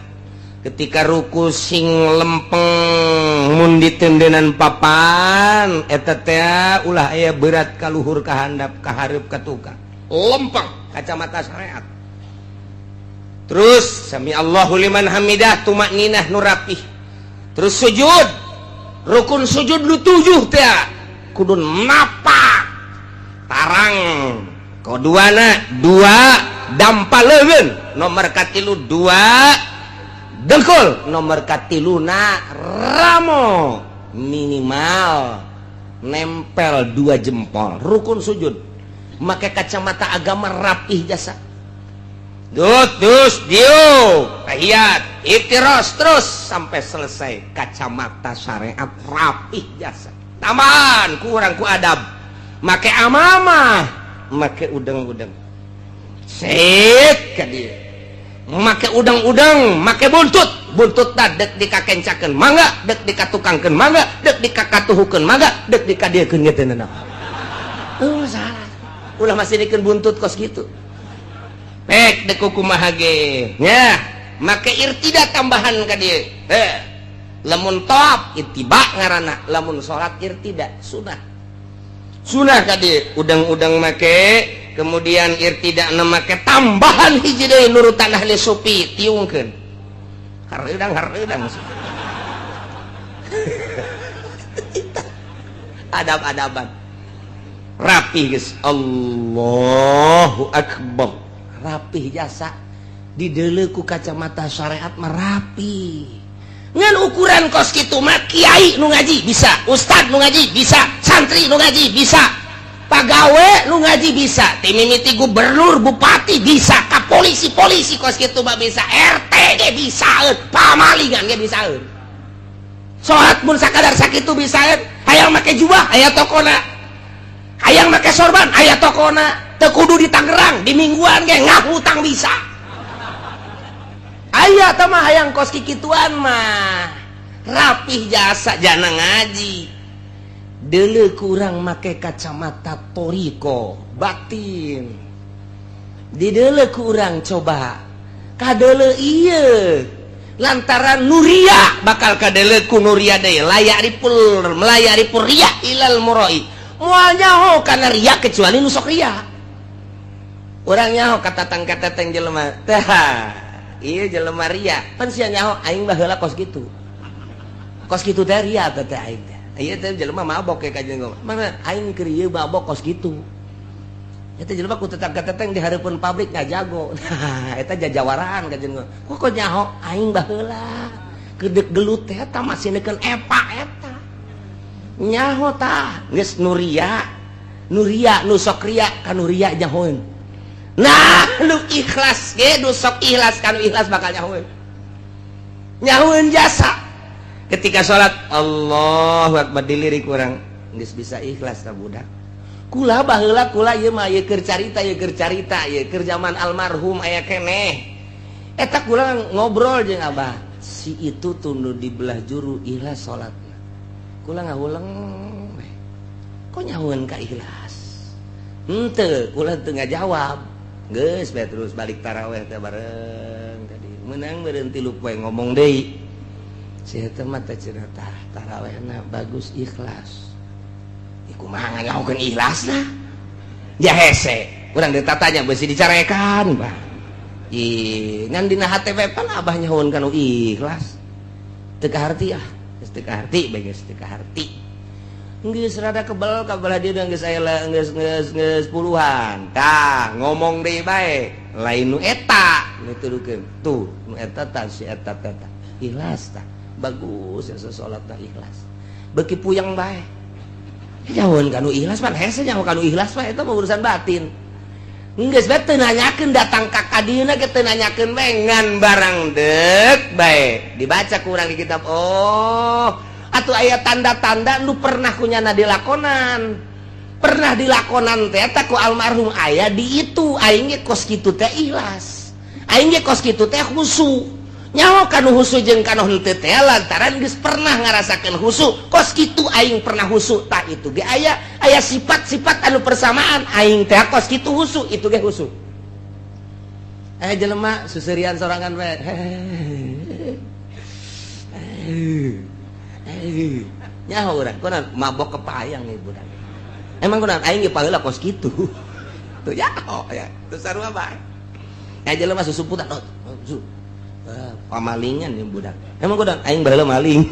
ketika ruku sing lempeng mun ditendenan papan eta teh ulah aya berat ka luhur ka handap ka hareup ka tukang lempeng kacamata syariat. Terus sami Allahu liman hamidah tumakninah nu rapih. Terus sujud rukun sujud nu 7 teh kudu napak tarang koduana 2 dampa leungeun nomor katilu 2 dengkul nomor katiluna ramo minimal nempel 2 jempol rukun sujud make kacamata agama rapih jasa. Dut dus diu tahiyat iftiros terus sampai selesai kacamata syariat rapih jasa. Tambahan kurang ku adab make amamah make udeng-udeng set ka dieu make udang-udang make buntut buntut ta dek dikakencakeun mangga dek dikatukangkeun mangga dek dikakatuhukeun mangga dek dikadiekeun ge teu nanaon. Oh salah ulah masih dikeun buntut kos kitu pek dek kumaha ge nya make irtida tambahan ka dieu heh Lamun tawaf ittiba ngaranna, lamun salat irtida sunah. Sunah ka dieu udang-udang make, kemudian irtida na make tambahan hiji deui nurutan ahli sufi tiungkeun. Hareudang hareudang. Adab-adaban. Rapih geus. Allahu akbar. Rapih jasa dideuleu ku kacamata syariat mah rapi. Ngan ukuran kos kitu mah kiai nu ngaji bisa, ustad nu ngaji bisa, santri nu ngaji bisa, pagawe nu ngaji bisa, ti mimiti gubernur, bupati bisa, ka polisi-polisi kos kitu mah bisa, RT ge bisaeun, pamalingan ge bisaeun. Salat mun sakadar sakitu bisaeun, hayang make jubah aya tokona, hayang make sorban aya tokona, teu kudu di Tangerang, di Mingguan ge ngahutang bisa. Aya tah mah hayang kos kikituan mah rapih jasa jana ngaji. Deuleu kurang make kacamata toriko batin. Dideuleu kurang coba kadeuleu ieu lantaran nuria bakal kadeuleu ku nuria deui layak ripul melayak ripul ria ilal muroi. Moal nyaho kana ria kecuali nu sok ria. Urang nyaho katatang katatang jelema tah iya jelema ria pan sia nyaho aing baheula kos kitu. Kos kitu teh ria teh aing teh. Ieu teh jelema mabok ke kajian gua. Mana aing keur ieu mabok kos kitu. Eta jelema ku tetang-tetang di hareupeun pabrik ngajago. Nah, eta jajawaraan kajian gua. Kok nyaho aing baheula gedeg gelut teh eta masih neukeun epa eta. Nyaho tah geus nu ria, nu ria nu sok ria ka nu ria nyahoeun. Nah, nu ikhlas ge nu sok ikhlas ka nu ikhlas bakal nyahoeun. Nyahoeun jasa. Ketika salat Allahu akbar dilirik urang geus bisa ikhlas ka budak. Kula baheula kula ieu mah ieu keur carita ieu keur carita ieu keur zaman almarhum aya keneh. Eta kula ngobrol jeung abah, si itu tunduh di belah juru ikhlas salatna. Kula ngahuleng we. Kok nyahoeun ka ikhlas? Henteu, kula teu ngajawab. Geus bae terus balik taraweh teh bareng tadi. Meunang meureun 3 poe ngomong deui. Si eta mah teh cenah tah tarawehna bagus ikhlas. Iku mah nganyahokeun ikhlasna. Ya hese, urang ditatanya beusi dicarekan, bah. Ih, ngan dina hate we pan abah nyahoeun kana ikhlas. Teu kaharti ah, geus teu kaharti bae geus teu kaharti. Geus rada kebel ka belah dieu geus aya geus geus geus puluhan. Tah, ngomong deui bae, lain nu eta nu tudukeun. Tuh, nu eta tah si eta teh tah. Ikhlas tah. Bagus ya salat tah ikhlas. Beuki puyeng bae. Nyahoeun kanu ikhlas pan hese nyaho kanu ikhlas mah eta mah urusan batin. Geus bae teu nanyakeun datang ka kadieuna ge teu nanyakeun bae ngan barang deuk bae. Dibaca ku urang di kitab. Oh, atuh aya tanda-tanda nu pernah kunyana dilakonan. Pernah dilakonan teh eta ku almarhum aya di itu aing ge kos kitu teh ikhlas. Aing ge kos kitu teh khusu. Nyaho kanu khusu jeung kanu henteu teh lantaran geus pernah ngarasakeun khusu. Kos kitu aing pernah khusu tah itu ge aya aya sifat-sifat anu persamaan aing teh kos kitu khusu itu ge khusu. Aya jelema susurian sorangan we. Nyaho urang kunaon mabok kepayang nih budak. Emang kunaon aing ge paheula kos kitu. Tuh nyaho ya. Tuh sarua bae. Aya jelema susumputan. Pamalingan ya budak. Emang kunaon aing baheula maling.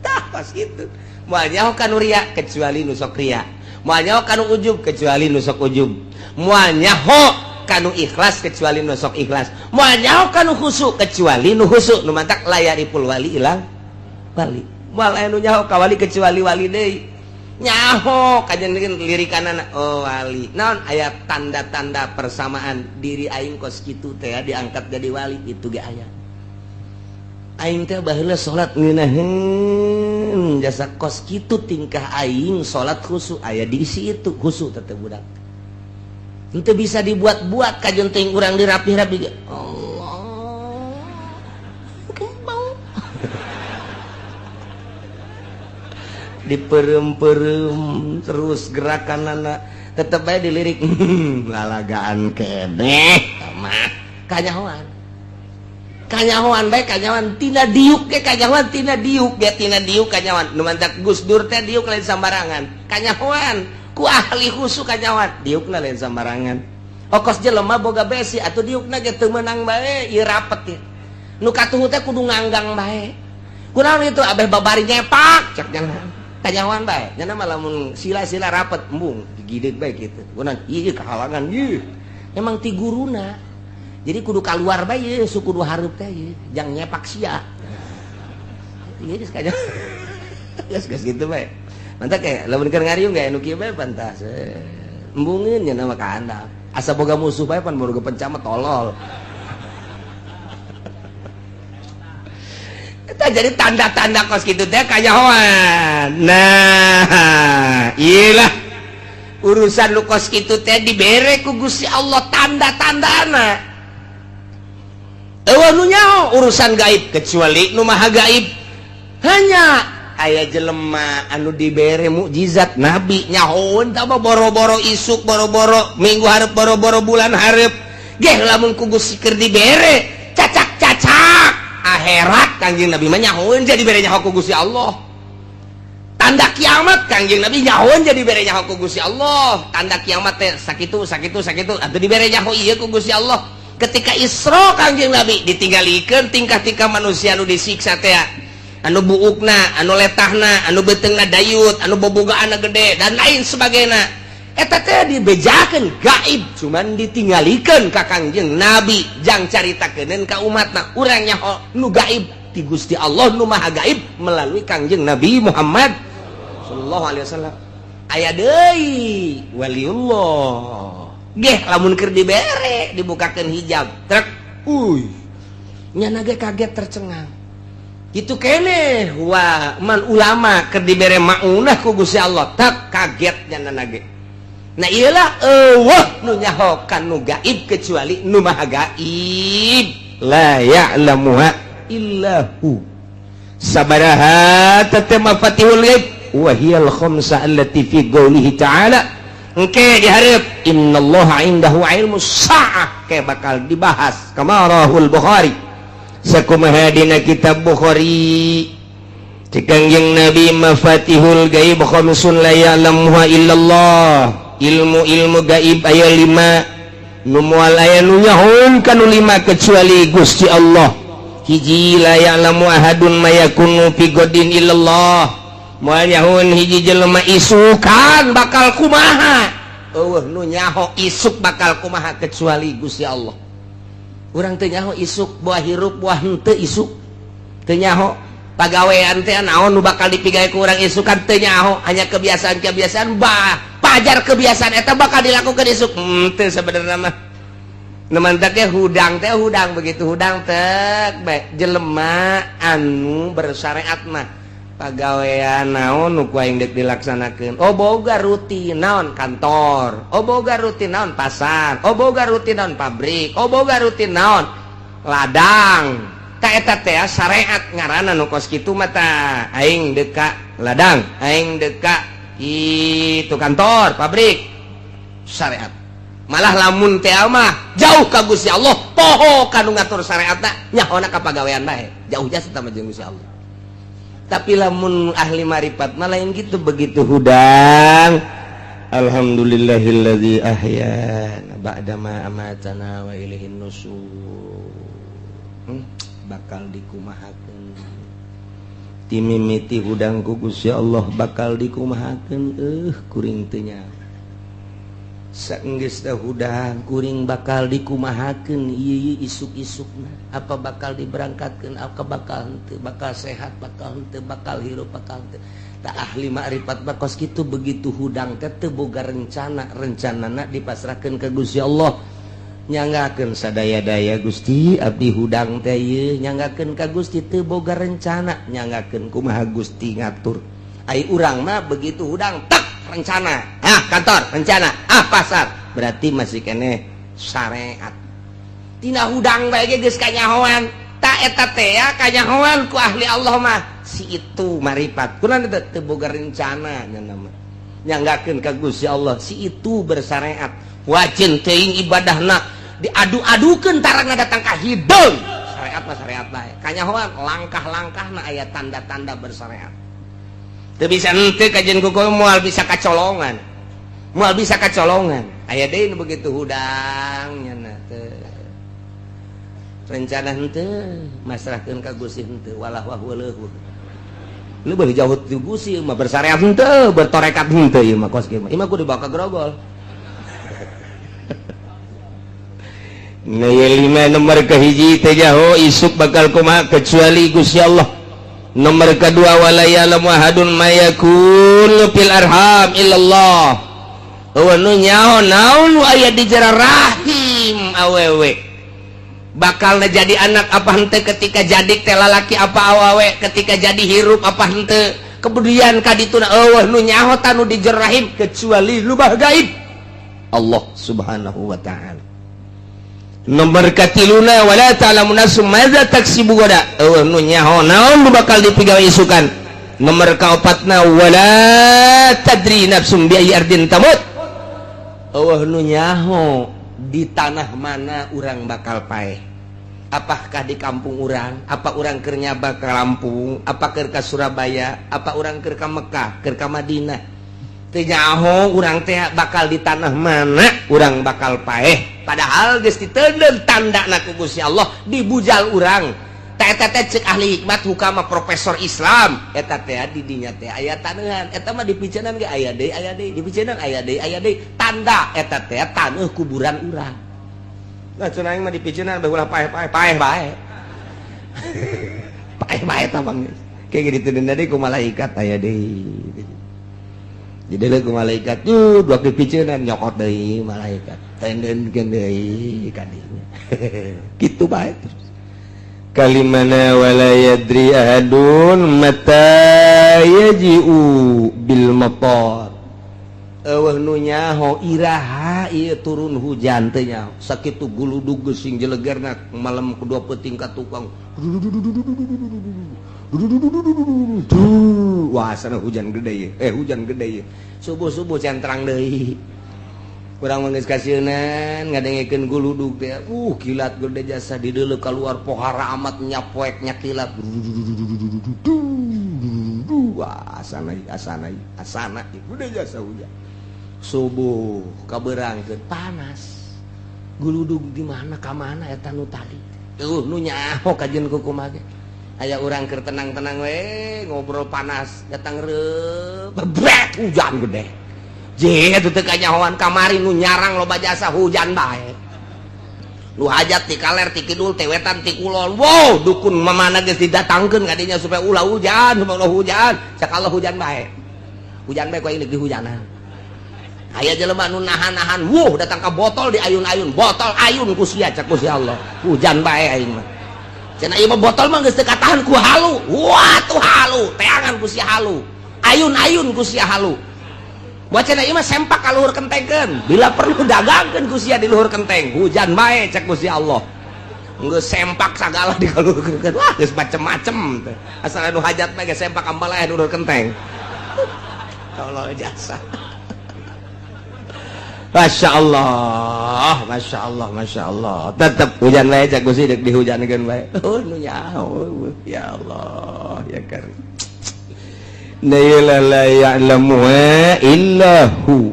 Tah kos kitu. Moal nyaho kanu ria kecuali nu sok ria. Moal nyaho kanu ujub kecuali nu sok ujub. Moal nyaho kanu ikhlas kecuali nu sok ikhlas. Moal nyaho kanu khusu kecuali nu khusu. Nu mantak layaripul wali ilang wali. Moal aya nu nyaho ka wali kecuali wali deui. Nyaho kajen lirikanana oh wali. Naon aya tanda-tanda persamaan diri aing kos kitu teh diangkat jadi wali itu ge aya. Aing teh baheula salat ngeunaheun jasa kos kitu tingkah aing salat khusu aya diisi itu khusu teh budak. Henteu bisa dibuat-buat kajen teuing urang dirapih-rapi ge. Allah. Kembang. Diperem-perem terus gerakanana tetep bae dilirik lalagaan keneh mah kanyahoan. Kanyahoan bae, kanyahoan tina diuk ge, kanyahoan tina diuk ge, tina diuk kanyahoan. Nu mantak Gus Dur teh diuk lain sambarangan. Kanyahoan ku ahli khusus, kanyahoan diukna lain sambarangan. Okos jelema boga besi atuh diukna ge teu meunang bae, ieu rapet ieu. Nu katuhu teh kudu nganggang bae. Kunaon itu abeh babari nyepak cek jangan. Kanyahoan bae. Nya mah lamun sila-sila rapet embung digideg bae kitu. Kunaon ieu kahalangan ieu. Emang ti guruna. Jadi kudu keluar bae ye, su kudu hareup teh ye, jang nyepak sia. Ieu geus kanya. Geus geus kitu bae. Mantap kayak lamun keur ngariung ge nu kieu bae pantas. Embungeun nya nama ka handap. Asa boga musuh bae pan boga pencamat tolol. Eta jadi tanda-tanda kos kitu teh kanyahoan. Nah, iyalah urusan lu kos kitu teh dibere ku Gusti Allah tanda-tandana. Eueuh nu nyaho urusan gaib kecuali nu maha gaib. Hanya aya jelema anu dibere mukjizat nabi nyahoeun tah mah boro-boro isuk, boro-boro minggu hareup, boro-boro bulan hareup. Geh lamun ku Gusti keur dibere cacak-cacak akhirat Kangjeng Nabi mah nyahoeun jadi bere nyaho ku Gusti Allah. Tanda kiamat Kangjeng Nabi nyahoeun jadi bere nyaho ku Gusti Allah. Tanda kiamat teh sakitu sakitu sakitu atuh dibere nyaho ieu ku Gusti Allah. Ketika Isra Kangjeng Nabi ditinggalikeun tingkah-tingkah manusia anu disiksa teh, anu buukna, anu letahna, anu beuteungna dayut, anu bobogaanna gede dan lain sebagainya. Eta teh dibejakeun gaib, cuman ditinggalikeun ka Kangjeng Nabi jang caritakeun ka umatna. Urang nyaho nu gaib ti Gusti Allah nu maha gaib melalui Kangjeng Nabi Muhammad sallallahu alaihi wasallam. Aya deui waliullah geh lamun keur dibere dibukakeun hijab trek, uy nyana ge kaget tercengang kitu keneh. Wah man ulama keur dibere maunah ku Gusti Allah tak kaget nyana ge. Nah iyalah eueuh nu nyaho kan nu gaib kecuali nu maha gaib. La ya'lamuha illa hu. Sabaraha teh mafatihul ghaib wa hiyal khamsa allati fi qoulihi ta'ala. Engke diharap innallaha indahu ilmu sa'ah kayak bakal dibahas kama rahul Bukhari sakumaha dina kitab Bukhari. Cek Kangjeng Nabi mafatihul gaib khamsun la ya'lamuha illallah. Ilmu-ilmu gaib aya 5 nu moal aya nu nyahoun kanu 5 kecuali Gusti Allah. Hiji, la ya'lamu ahadun ma yakunu fi godin illallah. Moal nyahoun hiji jelema isukan bakal kumaha. Eueuh nu nyaho isuk bakal kumaha kecuali Gusti Allah. Urang teu nyaho isuk buah hirup buah henteu isuk. Teu nyaho pagawean teh naon nu bakal dipigawe ku urang isukan teu nyaho, hanya kebiasaan-kebiasaan bah pajar kebiasaan eta bakal dilakukan isuk. Teu sebenarnya mah. Nu mantak teh hudang teh hudang begitu hudang teh bae jelema anu bersyariat mah pagawean naon nu ku aing deuk dilaksanakeun. Oh boga rutin naon kantor, oh boga rutin naon pasar, oh boga rutin naon pabrik, oh boga rutin naon ladang. Ta eta teh syariat ngaranna nu kos kitu mah tah aing deuk ka ladang, aing deuk ka itu kantor, pabrik, syariat. Malah lamun teh mah jauh ka Gusti Allah, poho kanu ngatur syariatna, nyahona ka pagawean bae. Jauh jasa tah jeung Gusti Allah. Tapi lamun ahli marifat mah lain gitu, begitu hudang alhamdulillahilladzi ahyana ba'dama amatana wa ilaihin nusur. Bakal dikumahakeun timimiti hudang ku Gusti Allah bakal dikumahakeun kuring teu nyaho. Saenggeus teh hudang kuring bakal dikumahakeun ieu isuk-isukna, apa bakal diberangkatkeun, apa bakal henteu, bakal sehat bakal henteu, bakal hirup bakal henteu. Tak ahli makrifat mah kos kitu, begitu hudang teh teu boga rencana, rencanana dipasrahkeun ka Gusti Allah. Nyanggakeun sadaya-daya Gusti abdi hudang teh ieu nyanggakeun ka Gusti teu boga rencana, nyanggakeun kumaha Gusti ngatur. Ai urang mah begitu hudang tak rencana, ah kantor rencana, ah pasar, berarti masih keneh syariat. Tina hudang bae ge geus kanyahoan. Ta eta teh ya kanyahoan ku ahli Allah mah si itu marifat. Kunaon teh teu boga rencana nya mah. Nyanggakeun ka Gusti Allah si itu bersyariat. Wajin teuing ibadahna diadu-adukeun tarangna datang ka hideung syariat. Syariat mah syariat bae. Kanyahoan langkah-langkahna aya tanda-tanda bersyariat. Teu bisa henteu kajian kuku, moal bisa kacolongan. Moal bisa kacolongan. Aya deui nu begitu hudang nya teu. Rencana henteu, masrahkeun ka Gusti henteu, walah wah leuhur. Lu boleh jauh ti Gusti mah, bersyariat henteu, bertorekat henteu, ieu mah kos kieu mah. Ieu mah kudu dibawa ka grogol. Nah, lima nomor kehiji teh jaho isuk bakal kumaha kecuali Gusti Allah. Nomor kedua, wala ya'lamu ahadun ma yakun fil arham illallah. Eueuh nu nyaho naon nu aya di jero rahim awewe. Bakal jadi anak apa henteu, ketika jadi teh lalaki apa awewe, ketika jadi hirup apa henteu. Kemudian kadituna eueuh nu nyaho tanu di jero rahim kecuali lubah gaib Allah Subhanahu wa taala. Nomor katiluna, wala ta'lamu nafsum madza taksibu gada, eueuh nu nyaho naon nu bakal dipigawe isukan. Nomor kaopatna, wala tadri nafsum bi ayyi ardin tamut, eueuh nu nyaho di tanah mana urang bakal paeh. Apakah di kampung urang, apa urang keur nyaba ke Lampung, apa keur ka Surabaya, apa urang keur ka Mekah, keur ka Madinah. Teu nyaho urang teh bakal di tanah mana urang bakal paeh. Padahal geus diteundeun tandana ku Gusti Allah dibujal urang. Teh eta teh cek ahli hikmat hukama profesor Islam, eta teh di dinya teh aya taneuhan, eta mah dipiceunan ge aya deui, aya deui, dipiceunan aya deui, aya deui, tanda eta teh taneuh kuburan urang. Nah, cenah aing mah dipiceunan bae ulah paeh-paeh, paeh bae. Paeh bae tah bang. Kayak gitu deui ku malaikat aya deui. Jadi ku malaikat tuh dua dipiceunan nyokot deui malaikat. Tendenkeun deui ka dinya. Kitu bae terus. Kalimana wala yadri ahadun mata yaji'u bil matar. Eueuh nu nyaho iraha ieu turun hujan teh nyaho. Sakitu guludug geus sing jelegerna malam kedua peuting ka tukang. Wah, sana hujan gede ye. Hujan gede ye. Subuh-subuh centrang deui. Urang mah geus kasieunan ngadengekeun guludug teh. Kilat gede jasa dideuleu keluar pohara amat nyapoek nya kilat. Wah, asana asana asana gede jasa hujan. Subuh kabeurangkeun panas. Guludug di mana ka mana eta nu tadi. Nu nyaho kajian kumaha ge. Aya urang keur tenang-tenang we ngobrol panas datang reup bebret hujan gede. Je teu teu kanyahoan kamari nu nyarang loba jasa hujan bae. Nu hajat ti kaler ti kidul ti wetan ti kulon. Wow, dukun mamana geus didatangkeun ka dinya supaya ulah hujan, supaya ulah hujan. Cak Allah hujan bae. Hujan bae ku aing di hujanan. Aya jelema nu nahan-nahan, wuh datang ka botol di ayun-ayun, botol ayun ku sia cak ku si Allah. Hujan bae aing mah. Cenah ieu mah botol mah geus teu katahan ku halu. Wah tuh halu, teangan ku sia halu. Ayun-ayun ku sia halu. Buat cenah ieu mah sempak ka luhur kentengkeun. Bila perlu dagangkeun ku sia di luhur kenteng. Hujan bae cak ku si Allah. Geus sempak sagala di luhur kenteng. Wah geus macem-macem teh. Asal anu hajat mah geus sempak ambalaya di luhur kenteng. Allah jasa. Masya Allah, Masya Allah, Masya Allah. Tetap hujan bae cak Gusti deuk dihujankeun bae. Oh nu nyaho ya Allah ya karim. La la ya'lamu illa hu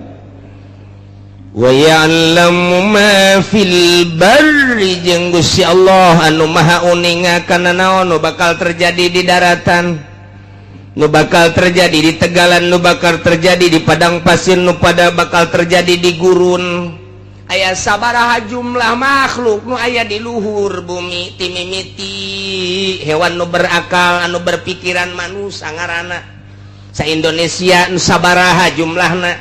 wa ya'lamu ma fil barri, jeung Gusti Allah anu maha uninga kana naon nu bakal terjadi di daratan, nu bakal terjadi di tegalan, nu bakal terjadi di padang pasir, nu pada bakal terjadi di gurun. Aya sabaraha jumlah makhluk nu aya di luhur bumi, timimiti hewan nu berakal anu berpikiran manusia ngaranna. Sa Indonesia nu sabaraha jumlahna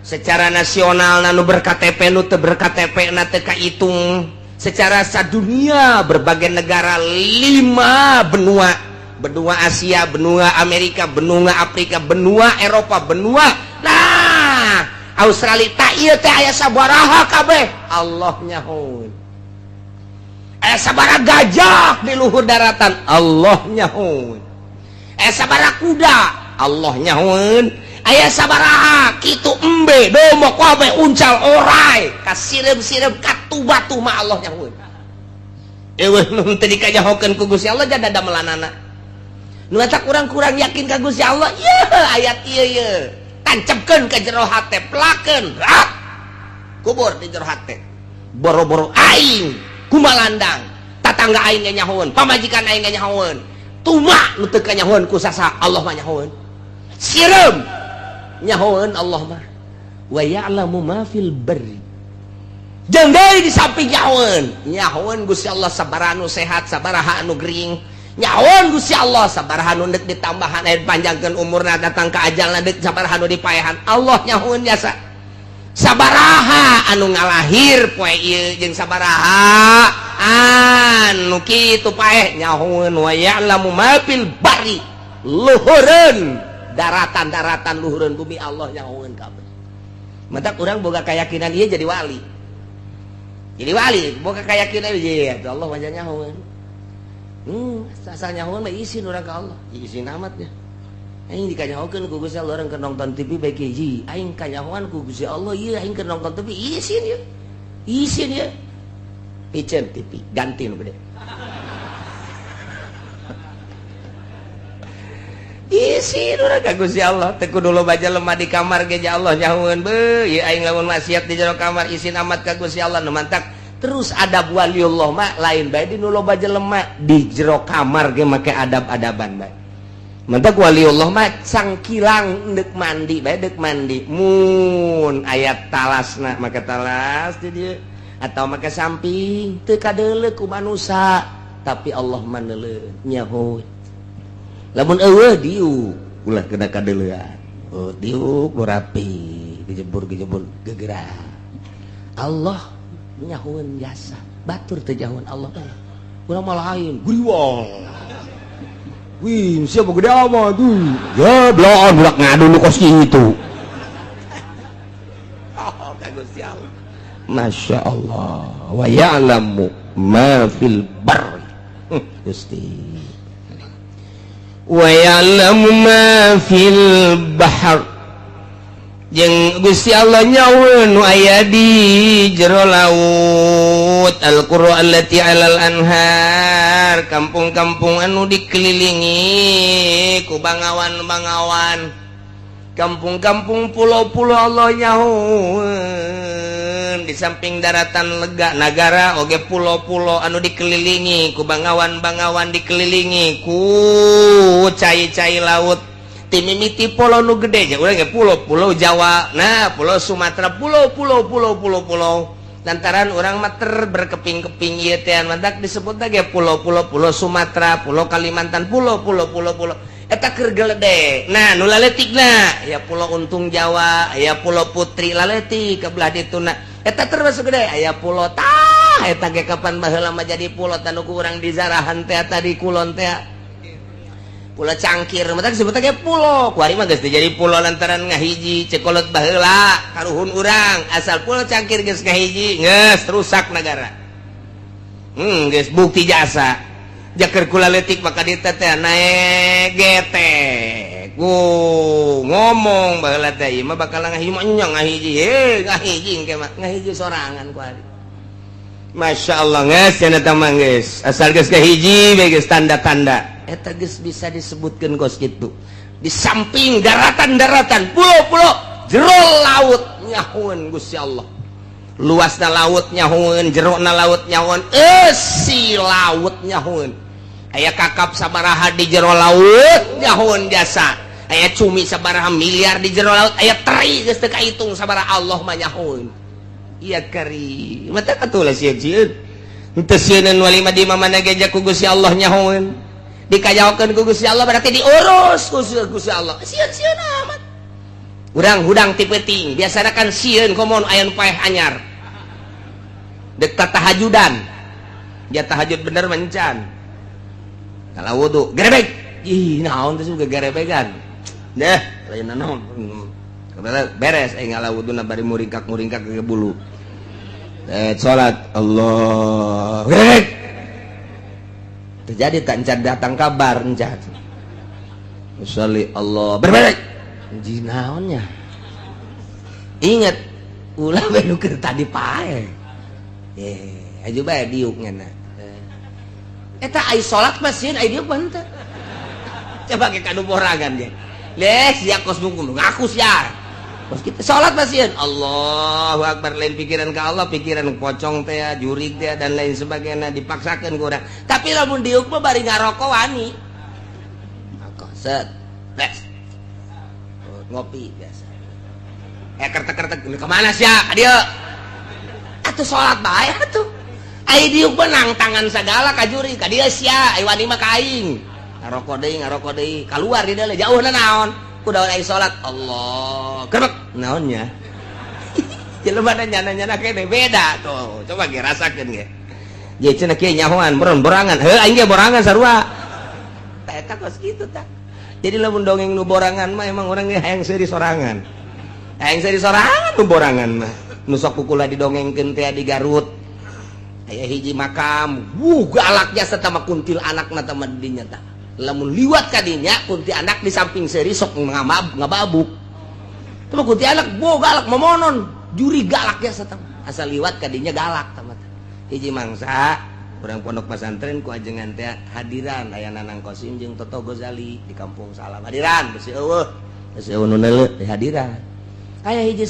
secara nasional, nu ber-KTP, nu teu ber-KTP na teu kahitung. Secara sadunia berbagai negara, lima benua, benua Asia, benua Amerika, benua Afrika, benua Eropa, benua nah Australia, tak ieu teh aya sabaraha kabeh Allah nyahoeun. Aya sabaraha gajah di luhur daratan Allah nyahoeun. Aya sabaraha kuda Allah nyahoeun. Aya sabaraha kitu embe domok kabeh uncal orai ka sireum-sireum katu batu mah Allah nyahoeun. Eueuh nu teu dikanyahokeun ku Gusti Allah jada damelanana. Nu eta kurang-kurang yakin ka Gusti Allah, ieu ayat ieu ieu. Tancapkeun ka jero hate, pelakeun, rak. Kubur di jero hate. Boro-boro aing kumalandang, tatangga aing ge nyahoeun, pamajikan aing ge nyahoeun. Tuma nu teu kanyahoeun ku sasa Allah mah nyahoeun. Sireum nyahoeun Allah mah. Wa ya'lamu ma fil barri. Jeung deui di samping nyahoeun, nyahoeun Gusti Allah sabaraha anu sehat, sabaraha anu gering. Nyahoeun Gusti Allah sabaraha anu deuk ditambahan aya panjangkeun umurna datang ka ajalna deuk sabaraha anu dipaehan. Allah nyahoeun jasa. Sabaraha anu ngalahir poe ieu jeung sabaraha anu kitu paeh nyahoeun wa ya'lamu ma fil barri. Luhureun daratan-daratan luhureun bumi Allah nyahoeun kabeh. Matak urang boga keyakinan ieu jadi wali. Jadi wali boga keyakinan ieu ya Allah wajah nyahoeun. Asal nyahoeun mah isin urang ka Allah. Isin amat ya. Aing dikanyahokeun ku Gusti Allah urang keur nonton TV bae hiji. Aing kanyahoan ku Gusti Allah ieu aing keur nonton TV isin ieu. Isin ieu. Piceun TV ganti nu gede. Isin urang ka Gusti Allah teu kudu loba jelema di kamar ge ja Allah nyahoeun beuh ieu aing lamun maksiat di jero kamar isin amat ka Gusti Allah nu mantak terus adab waliullah mah lain bae di nu loba jelema di jero kamar ge make adab-adaban bae. Mantak waliullah mah cangkilang deuk mandi bae deuk mandi mun aya talasna make talas di dieu atau make samping teu kadeuleu ku manusa tapi Allah mah neuleuh nyahoeun. Lamun eueuh diuk ulah kena kadeuleuan. Oh diuk nu rapi gejebur-gejebur gegerak. Allah nyahoeun jasa batur teu nyahoeun Allah mah. Urang mah lain guriwang. Wih, siapa gede amat tuh? Ya, beloan budak ngadu nu kos kitu. Oh, ka Gusti Allah. Masya Allah. Wa ya'lamu ma fil barri. Gusti. Wa ya'lamu ma fil bahr. Jeung Gusti Allah nyahoeun nu aya di jero laut. Al-Qur'an allati 'alal anhar, kampung-kampung anu dikelilingi ku bangawan-bangawan, kampung-kampung pulau-pulau Allah nyahoeun. Di samping daratan lega nagara oge pulau-pulau anu dikelilingi ku bangawan-bangawan, dikelilingi ku cai-cai laut. Timimiti pulau nu gede nya urang ge pulau-pulau Jawa, nah pulau Sumatera, pulau-pulau pulau-pulau pulau. Lantaran urang mah ter berkeping-keping ieu teh mantak disebut ge pulau-pulau, pulau Sumatera, pulau Kalimantan, pulau-pulau pulau-pulau. Eta keur gelede. Nah, nu laletikna aya pulau Untung Jawa, aya pulau Putri laletik ke belah dituna. Eta termasuk gede, aya pulau tah eta ge kapan baheula mah jadi pulau tanu ku urang di zarahan teh tadi kulon teh. Pulau Cangkir, matak disebut ge pulau. Kuari mah geus jadi pulau lantaran ngahiji cekolot baheula karuhun urang asal pulau Cangkir geus ngahiji geus rusak negara. Geus bukti jasa. Jaker kula leutik maka dieu teh naek getek. Ngomong baheula teh ieu mah bakal ngahiji mah nya ngahiji heuh ngahiji engke mah ngahiji sorangan kuari. Masya Allah geus cenah teh mah geus asal geus ngahiji bae geus tanda-tanda. Eta geus bisa disebutkeun kos kitu. Di samping daratan-daratan, pulau-pulau, jero laut nyahoeun Gusti Allah. Luasna laut nyahoeun, jerona laut nyahoeun, eusi laut nyahoeun. Aya kakap sabaraha di jero laut nyahoeun jasa. Aya cumi sabaraha miliar di jero laut, aya teri geus teu kahitung sabaraha Allah mah nyahoeun. Iya kari. Mata atuh lah sieun-sieun. Henteu sieuneun wali mah di mana ge ku Gusti Allah nyahoeun. Dikajaokeun ku Gusti Allah berarti diurus ku Gusti Allah. Sieun-sieun amat. Urang hudang ti peuting, biasana kan sieun komo aya nu paeh anyar. Dek tahajudan. Ya tahajud bener mencan. Kalau wudu gerebek. Ih, naon teh juga gerebegan. Deh, lain naon. Beres aing ngala wuduna bari muringkak-muringkak ke bulu. Salat Allah. Gerebek. Terjadi tak encan datang kabar encan. Usalli Allah berbalik. Jinaonnya. Ingat ulah bae nu keur tadi pae. Aju bae diuk ngana. Eta ai salat mah sieun ai diuk mah henteu. Coba ke kanu borangan ge. Leh sia kos ngaku sia. Kos kitu salat mah sieun. Allahu akbar lain pikiran ka Allah, pikiran pocong teh, jurig teh dan lain sebagainya dipaksakeun ku urang. Tapi lamun diuk mah bari ngarokok wani. Rokok set. Beres. Ngopi biasa. Kertek-kertek kemana sia? Ka dieu. Atuh salat bae atuh. Ai diuk mah nangtangan sagala ka jurig, ka dieu sia, ai wani mah ka aing. Ngarokok deui, kaluar di dieu jauhna naon? Ku daun ai salat. Allah. Kerbek naonnya? Jelema nyana-nyana kene beda tuh. Coba ge rasakeun ge. Ye cenah kieu nyahoan borangan. Heuh aing ge borangan sarua. Tah eta kos kitu tah. Jadi lamun dongeng nu borangan mah emang urang ge hayang seuri sorangan. Hayang seuri sorangan nu borangan mah. Nu sok kukula didongengkeun teh di Garut. Aya hiji makam, wuh galak jasa tama kuntil anakna tama dinya tah. Lamun liwat ka dinya kunti anak di samping seuri sok ngababuk. Tama kunti anak bo galak momonon, juri galak jasa tama. Asal liwat ka dinya galak tama tah. Hiji mangsa urang pondok pesantren ku ajengan teh hadiran aya Nanang Kosim jeung Toto Gozali di Kampung Salam. Hadiran besi eueuh. Besi eueuh nu neuleuh di hadiran. Aya hiji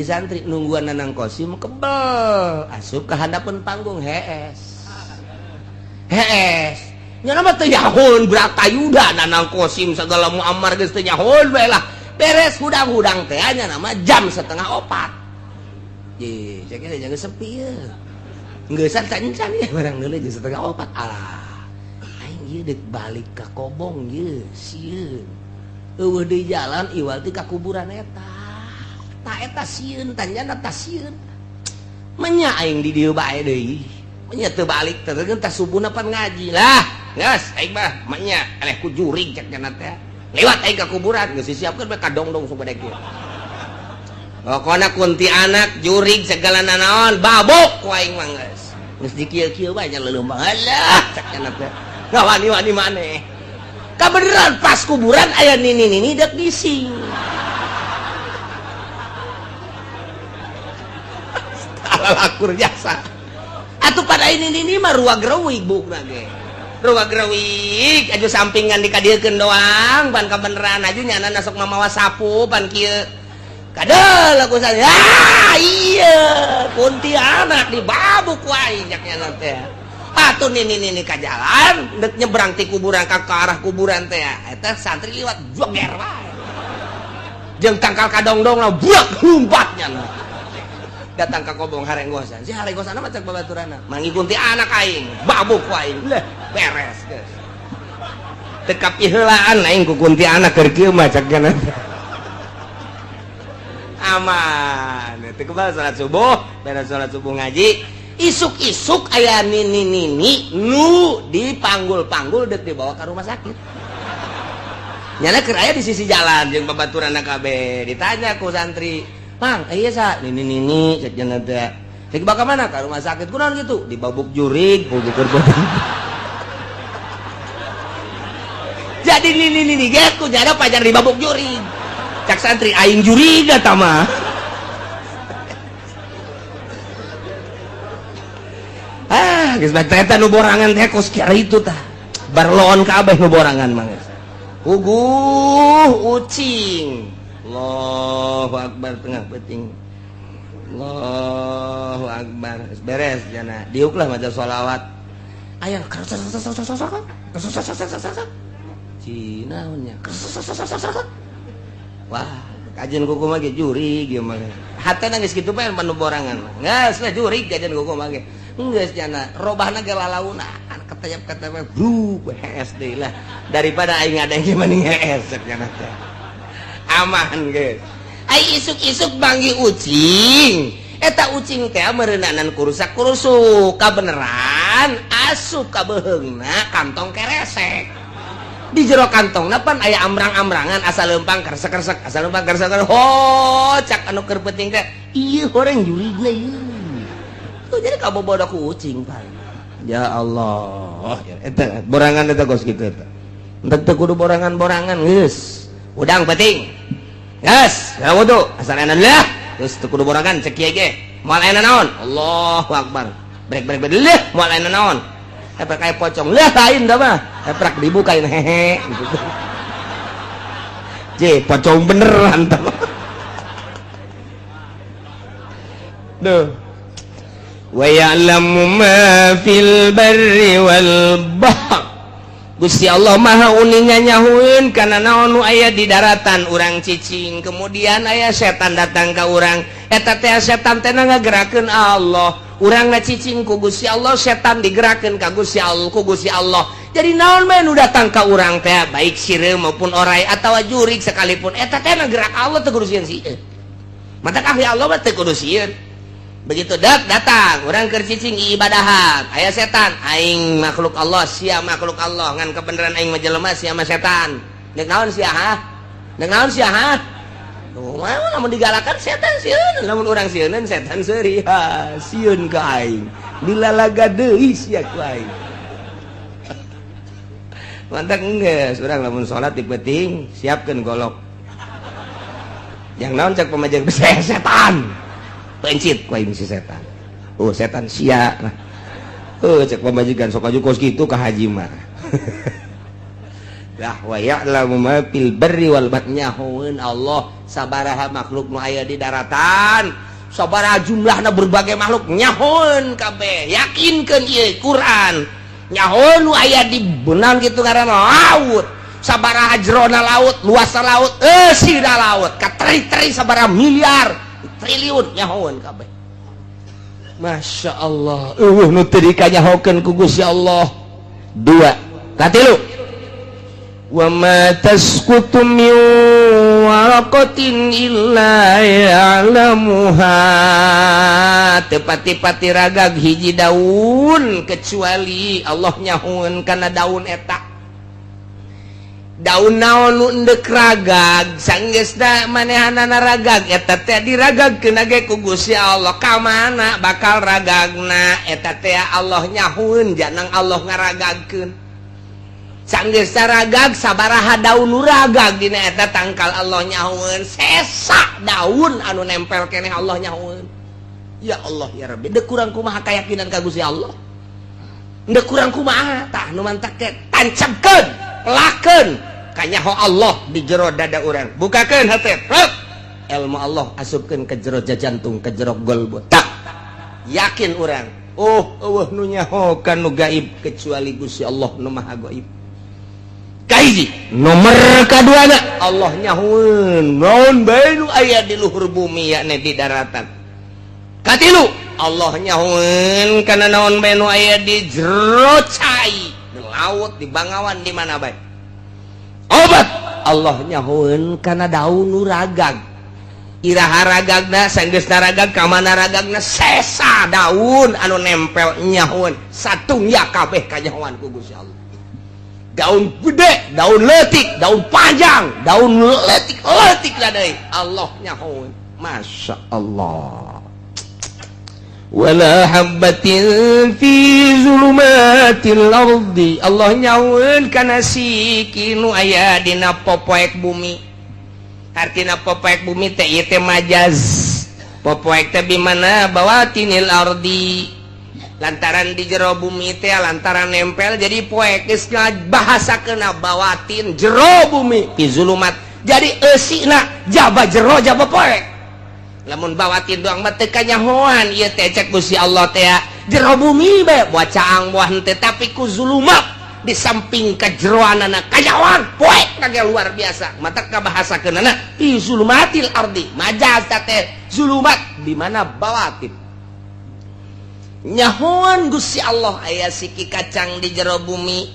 santri nungguan Nanang Kosim kebel asup ka handapeun panggung hees. Hees. Nya mah teu nyahoeun Bratayuda Nanang Kosim sagala Muammar geus teu nyahoeun bae lah. Beres hudang-hudang teh nya nama jam 3:30. Ye, cek ge jangan sepi ye. Geus can-can ye barang deuleu jam 3:30. Alah. Aing ieu deuk balik ka Kobong ye, sieun. Eueuh deui jalan iwal ti ka kuburan eta. Ta eta sieun tanyana ta sieun. Menya aing di dieu bae deui. Menya teu balik teh teh subuhna pan ngaji lah. Geus aing mah menya eleh ku jurig cek cenah teh. Lewat aing ka kuburan geus disiapkeun bae kadongdong sok bade kieu. Pokona kunti anak jurig segala nanaon babuk ku aing mah geus. Geus dikieu-kieu bae nya leuleum alah cek cenah teh. Ngawani-wani maneh. Kabeneran pas kuburan aya nini-nini dek gising. Lakur jasa. Atuh pada ini nini mah ruag reuwig bukna ge. Ruag reuwig aju sampingan dikadiekeun doang pan kabeneran aju nyana sok mamawa sapu pan kieu. Kadeul aku saya. Ah iya kuntilanak dibabuk wae nyak nyana teh. Atuh nini-nini ka jalan dek nyebrang ti kuburan ka arah kuburan teh. Eta santri liwat joger wae. Jeung tangkal kadongdong lah buak lumpat nyana. Datang ke Kobong harenggosan. Si harenggosan mah cek babaturana. Mangi kunti anak aing, babuk aing. Leh, beres geus. Teu kapiheulaan aing ku kunti anak keur kieu mah cek cenah. Aman. Teu kebal salat subuh, beres salat subuh ngaji, isuk-isuk aya nini-nini nu dipanggul-panggul deuk dibawa ka rumah sakit. Nyana keur aya di sisi jalan jeung babaturana kabeh. Ditanya ku santri, "Mang, iya sa, nini-nini cek cenah teh. Rek dibawa ka mana? Ka rumah sakit." Kunaon kitu? Dibabuk jurig, bubukur bobok. Jadi nini-nini ge ku nyana pajar dibabuk jurig. Cak santri aing jurig eta mah. Ah, geus bae eta nu borangan teh kos kieu tah. Barloon kabeh nu borangan mah geus. Huguh ucing. Allahu akbar tengah peuting. Allahu akbar. Beres jana. Diuklah maca sholawat. Aya Cina nya. Wah, kajian kuku mah ge jurig ieu mah. Hatena geus kitu bae manu borangan mah. Geus lah jurig kajian kuku mah ge. Geus jana robahna ge lalauna ketayap-ketayap bru hees deui lah. Daripada aing ngadeng mending hees cek jana teh. Aman geus. Ai isuk-isuk banggi ucing. Eta ucing teh meureunanan kurusak-kurusuk kabeneran asup ka beuheungna kantong keresek. Di jero kantongna pan aya amrang-amrangan asal leumpang keresek-keresek asal leumpang keresek-keresek. Ho cak anu keur peuting teh ieu horeng jurigna ieu. Tuh jadi kabobodo ku ucing pan. Ya Allah, eta borangan eta kos kitu eta. Entek teu kudu borangan-borangan geus. Udang penting. Geus, ya wudu asal enak lah. Geus teu kudu borangan cek kieu ge. Moal aya naon? Allahu akbar. Brek brek brek leuh moal aya naon. Apa kayak pocong lah, lain dah mah. Eprak dibukain, hehe gitu. Je, pocong beneran tah. Duh. Wa ya'lamu ma fil barri wal bahr. Gusti Allah Maha uninga nyahueun kana naon nu aya di daratan. Urang cicing, kemudian aya setan datang ka urang, eta teh setan teh ngagerakeun Allah. Urang ngacicing ku Gusti Allah, setan digerakkeun ka Gusti Allah, ku Gusti Allah. Jadi naon bae nu datang ka urang teh, baik sireum maupun orai atawa jurig sekalipun, eta teh gerak Allah, teu kudu sieun sieun. Matak ahli Allah mah teu kudu sieun. Begitu dak datang urang keur cicing ibadahan, aya setan, aing makhluk Allah, sia makhluk Allah, ngan kebenaran aing mah jelema, sia mah setan. Deuk naon sia, ha? Deuk naon sia, ha? Tuh, lamun digalakan setan sieun, lamun urang sieuneun setan seuri, ha, sieun ka aing. Dilalaga deui sia ku aing. Mantak geus urang lamun salat di peuting siapkeun golok. Yang naon cek pamajikan, setan. Pencit ku aing si setan. Oh, setan sia. Oh, cek pamajikan sok aju kos kitu ka haji mah. Lah, wa ya'lamu ma fil barri wal bahri, nyahoeun Allah sabaraha makhluk nu aya di daratan, sabaraha jumlahna berbagai makhluk nyahoeun kabeh. Yakinkeun ieu Quran. Nyahoeun nu aya di benang kitu ngaranna laut. Sabaraha jerona laut, luasna laut, eusina laut, kateri-teri sabaraha miliar triliun nyahoeun kabeh. Masya Allah, eueuh nu teu dikanyahokeun ku Gusti Allah. Dua, katilu, wa ma tasqutu min waraqatin illa ya'lamuha. Teu pati-pati ragag hiji daun kecuali Allah nyahoeun kana daun eta. Daun naon nu endek ragag, sanggeusna manehanana ragag eta teh diragagkeun ge ku Gusti Allah. Ka mana bakal ragagna eta teh Allah nyahueun, janang Allah ngaragagkeun. Sanggeusna ragag, sabaraha daun nu ragag dina eta tangkal Allah nyahueun, sesa daun anu nempel keneh Allah nyahueun. Ya Allah ya Rabbi, deuk kurang kumaha keyakinan ka Gusti Allah? Deuk kurang kumaha tah nu mantak teh tancapkeun, lakeun kanyaho Allah di jero dada urang. Bukakeun hate, plek. Ilmu Allah asupkeun ke jero jantung, ke jero golbu. Tak yakin urang, oh, eueuh nu nyaho ka nu gaib kecuali Gusti Allah nu Maha Gaib. Kahiji, nomor kaduana, Allah nyahoeun naon bae nu aya di luhur bumi, yakni di daratan. Katilu, Allah nyahoeun kana naon bae nu aya di jero cai, di laut, di bangawan, di mana bae. Obat, Allah nyahoeun kana daun nu ragag, iraha ragagna, sanggeusna ragag ka mana ragagna, sesa daun anu nempel nyahoeun, satungya kabeh kanyahoan ku Gusti Allah. Daun gede, daun leutik, daun panjang, daun leutik leutik deui Allah nyahoeun. Masya Allah. Wala habbatin fi zulumatil ardi, Allah nyahoeun kana siki nu aya dina popoek bumi. Artina popoek bumi teh ieu teh majaz. Popoek teh bimana bawatinil ardi, lantaran di jero bumi teh lantaran nempel jadi poek, geus bahasakeuna bawatin jero bumi, fi zulumat, jadi eusina jaba jero jaba poek. Lamun bawatin doang mah teu kanyahoan ieu teh cek Gusti Allah teh jero bumi bae, buah caang buah henteu, tapi ku zulumat di samping kejeroanana kanyahoan poek kage luar biasa. Mata kabahasakeunana fi zulumatil ardi, majaz teh zulumat di mana bawatin. Nyahoan Gusti Allah aya siki kacang di jero bumi,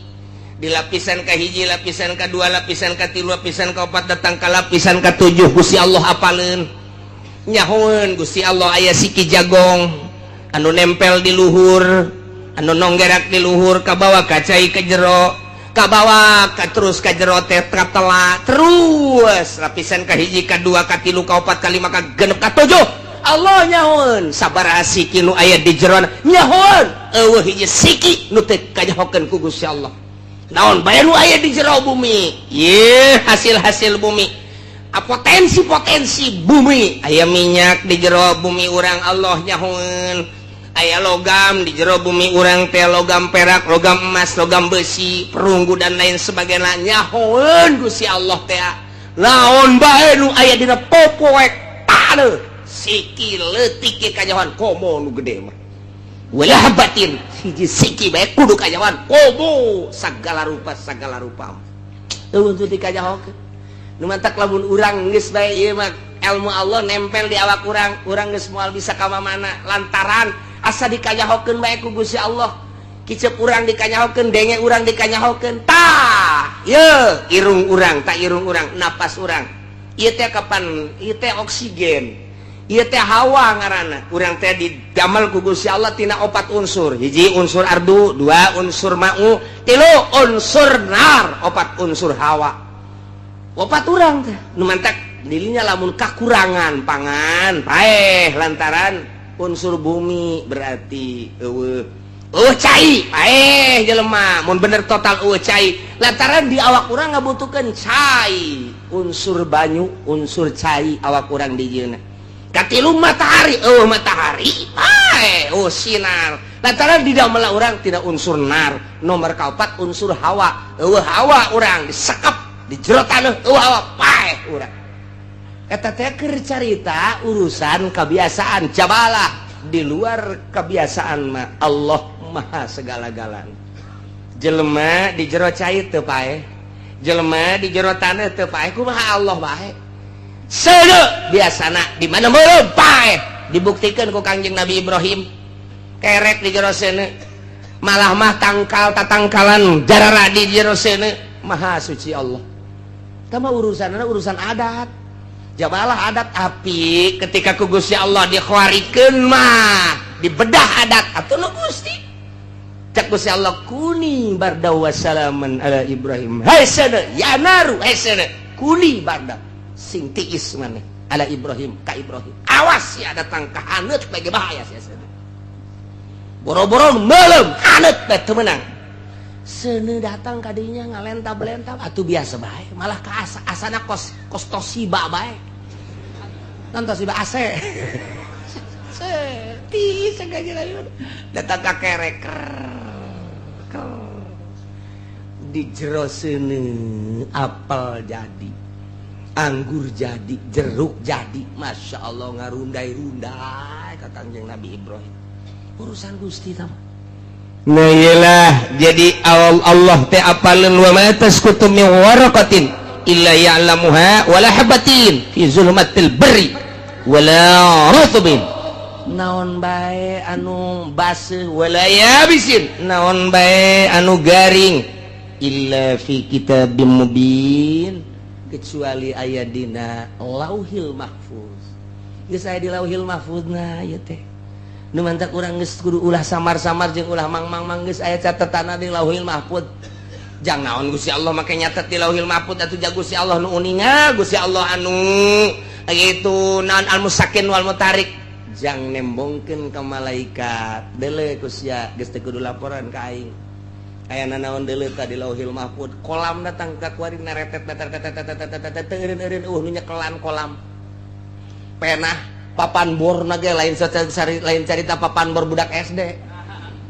di lapisan kahiji, lapisan kedua, lapisan katilu, lapisan keempat, datang ke lapisan ketujuh Gusti Allah apaleun. Nyahoan Gusti Allah aya siki jagong anu nempel di luhur, anu nonggerak di luhur, kabawa kacai ke jero, kabawa ka terus ka jero teh katela terus lapisan kahiji, kadua, katilu, kaopat, kalima, kagenep, katujuh. Allah nyahoan sabaraha siki nu aya di jero, nyahoan eueuh hiji siki nu teu kanyahokeun ku Gusti Allah. Naon bae nu aya di jero bumi, ye hasil-hasil bumi, potensi-potensi bumi, aya minyak di jero bumi urang Allah nyahoan. Aya logam di jero bumi urang teh, logam perak, logam emas, logam besi, perunggu, dan lain sebagainya. Nyahoeun Gusti Allah teh naon bae nu aya dina popoek taneuh, siki leutik ge kanyahoan, komo nu gede mah. Wala habbatin, hiji siki bae kudu kanyahoan, komo sagala rupa, sagala rupa euweuh teu dikanyahokeun. Nu mantak lamun urang geus bae ieu mah ilmu Allah nempel di awak urang, urang geus moal bisa ka mana lantaran asa dikanyahokeun bae ku Gusti Allah. Kicep urang dikanyahokeun, denge urang dikanyahokeun. Tah ye irung urang, tak irung urang, napas urang ieu teh kapan ieu teh oksigen, ieu teh hawa ngaranna. Urang teh didamel ku Gusti Allah tina opat unsur: hiji unsur ardu, dua unsur ma'u, tilu unsur nar, opat unsur hawa. Opat urang teh. Nu mantak dirinya lamun kakurangan pangan paeh lantaran unsur bumi, berarti euweuh, oh cai, paeh jelema mun bener total euweuh cai lantaran di awak urang ngabutuhkeun cai, unsur banyu, unsur cai awak urang dijieunna. Katilu matahari, euweuh matahari paeh, oh sinar lantaran di dalam urang tidak unsur nar. Nomor kaopat unsur hawa, euweuh hawa urang disekep di jero taneuh, euweuh hawa, paeh urang. Eta teh keur carita urusan kebiasaan jabalah. Di luar kebiasaan mah Allah maha segala-galana. Jelema di jero cai teu paeh, jelema di jero taneuh teu paeh, kumaha Allah bae? Seuneu biasana di mana meureum paeh. Dibuktikan ku Kangjeng Nabi Ibrahim, kerek di jero seuneu, malah mah tangkal tatangkalan jarara di jero seuneu. Maha suci Allah. Tama urusan urusan adat jabalah, adat api ketika ku Gusti Allah dikhawarikeun mah dibedah adat atuh nu Gusti. Cak Gusti Allah, "Kuni barda wassalaman ala Ibrahim." Hai seuneu ya naru, hai seuneu, kuni barda, sing tiis maneh, ala Ibrahim, ka Ibrahim. Awas ya datang ka haneut bae, bahaya sia seuneu. Boro-boro meuleum, haneut bae teu meunang. Seuneu datang kadinya ngalentab-lentab atuh biasa bae, malah ka asa asana kos kos Toshiba bae. Non Toshiba AC. Ti sengaja datang ka kerek di jero seuneu, apel jadi, anggur jadi, jeruk jadi. Masya Allah, ngarundai-rundai ka Kangjeng Nabi Ibrahim. Urusan Gusti tama. Nah iyalah, jadi Allah teh apaleun, wa ma tasqutu min waraqatin illa ya'lamuha wala habatin fi zulmatil barri wala rutbin, naon bae anu baseuh, wala yabisin, naon bae anu garing, illa fi kitabim mubin, kecuali aya dina Lauhil Mahfuz. Geus aya di Lauhil Mahfuz. Nah ieu teh nu mantak urang geus kudu ulah samar-samar jeung ulah mang-mang-mang. Geus aya catetanna di Lauhil Mahfuz. Jang naon Gusti Allah make nyatet di Lauhil Mahfuz atuh? Ja Gusti Allah nu uninga, Gusti Allah anu itu naon, al musakin wal mutarik, jang nembongkeun ka malaikat, deuleu ku sia, geus teu kudu laporan ka aing. Aya nanaon deuleu tadi Lauhil Mahfuz. Kolam datang ka kuari naretet teu eureun-eureun, nu nyekelan kolam penah papan bor ge lain, lain carita papan bor budak SD.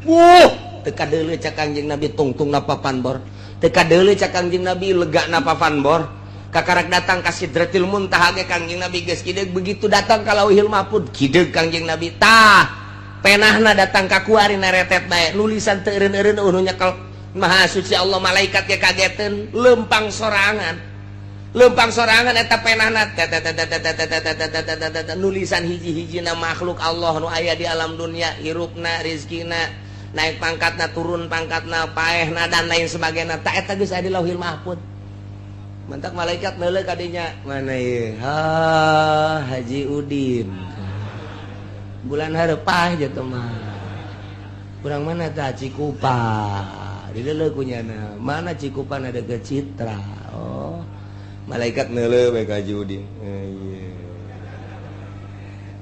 Wuh, teu kadeuleu cak Kangjeng Nabi tungtungna papan bor, teu kadeuleu cak Kangjeng Nabi legana papan bor. Kakarak datang ka Sidratil Muntaha ge Kangjeng Nabi geus kideug. Begitu datang ka Lauhil Mahfuz, kideug Kangjeng Nabi. Tah penahna datang ka kuari naretet bae, nulisan teu eureun-eureun, nu nyekel. Maha suci Allah, malaikat ge kageteun, lempang sorangan, lempang sorangan eta penahna, nulisan hiji-hijina makhluk Allah nu aya di alam dunia, hirupna, rizkina, naik pangkatna, turun pangkatna, paehna, dan lain sebagainya. Tak eta geus aya di Lauhil Mahfuz. Mantak malaikat neuleuh kadinya, mana ieu? Ha, Haji Udin bulan hareup gitu mah. Kurang mana tah? Cikupa dideuleu kunyana. Mana Cikupa? Ada ke Citra. Oh, malaikat neuleuh bae ka Haji Udin. Eh, iya.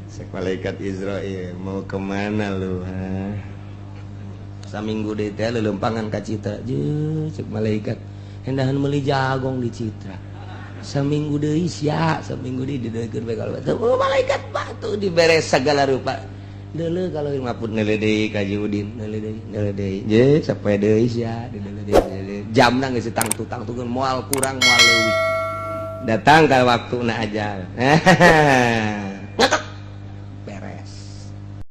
Sek malaikat Izrail, "Mau kemana lu, ha?" Saminggu deui teh leuleumpangan ka Citra. Jeung cek malaikat, hendahan meuli jagong di Citra. Saminggu deui sia, saminggu deui dideukeun bae. Kalau oh, malaikat batu dibere segala rupa. Deuleu kalau maput neuleuh deui ka Haji Udin, neuleuh deui, neuleuh deui. Je, sapoe deui sia, deuleuh deui, deuleuh. Jamna geus tangtu-tangtukeun, moal kurang moal leuwih. Datang ka waktuna ajal. Ngetok.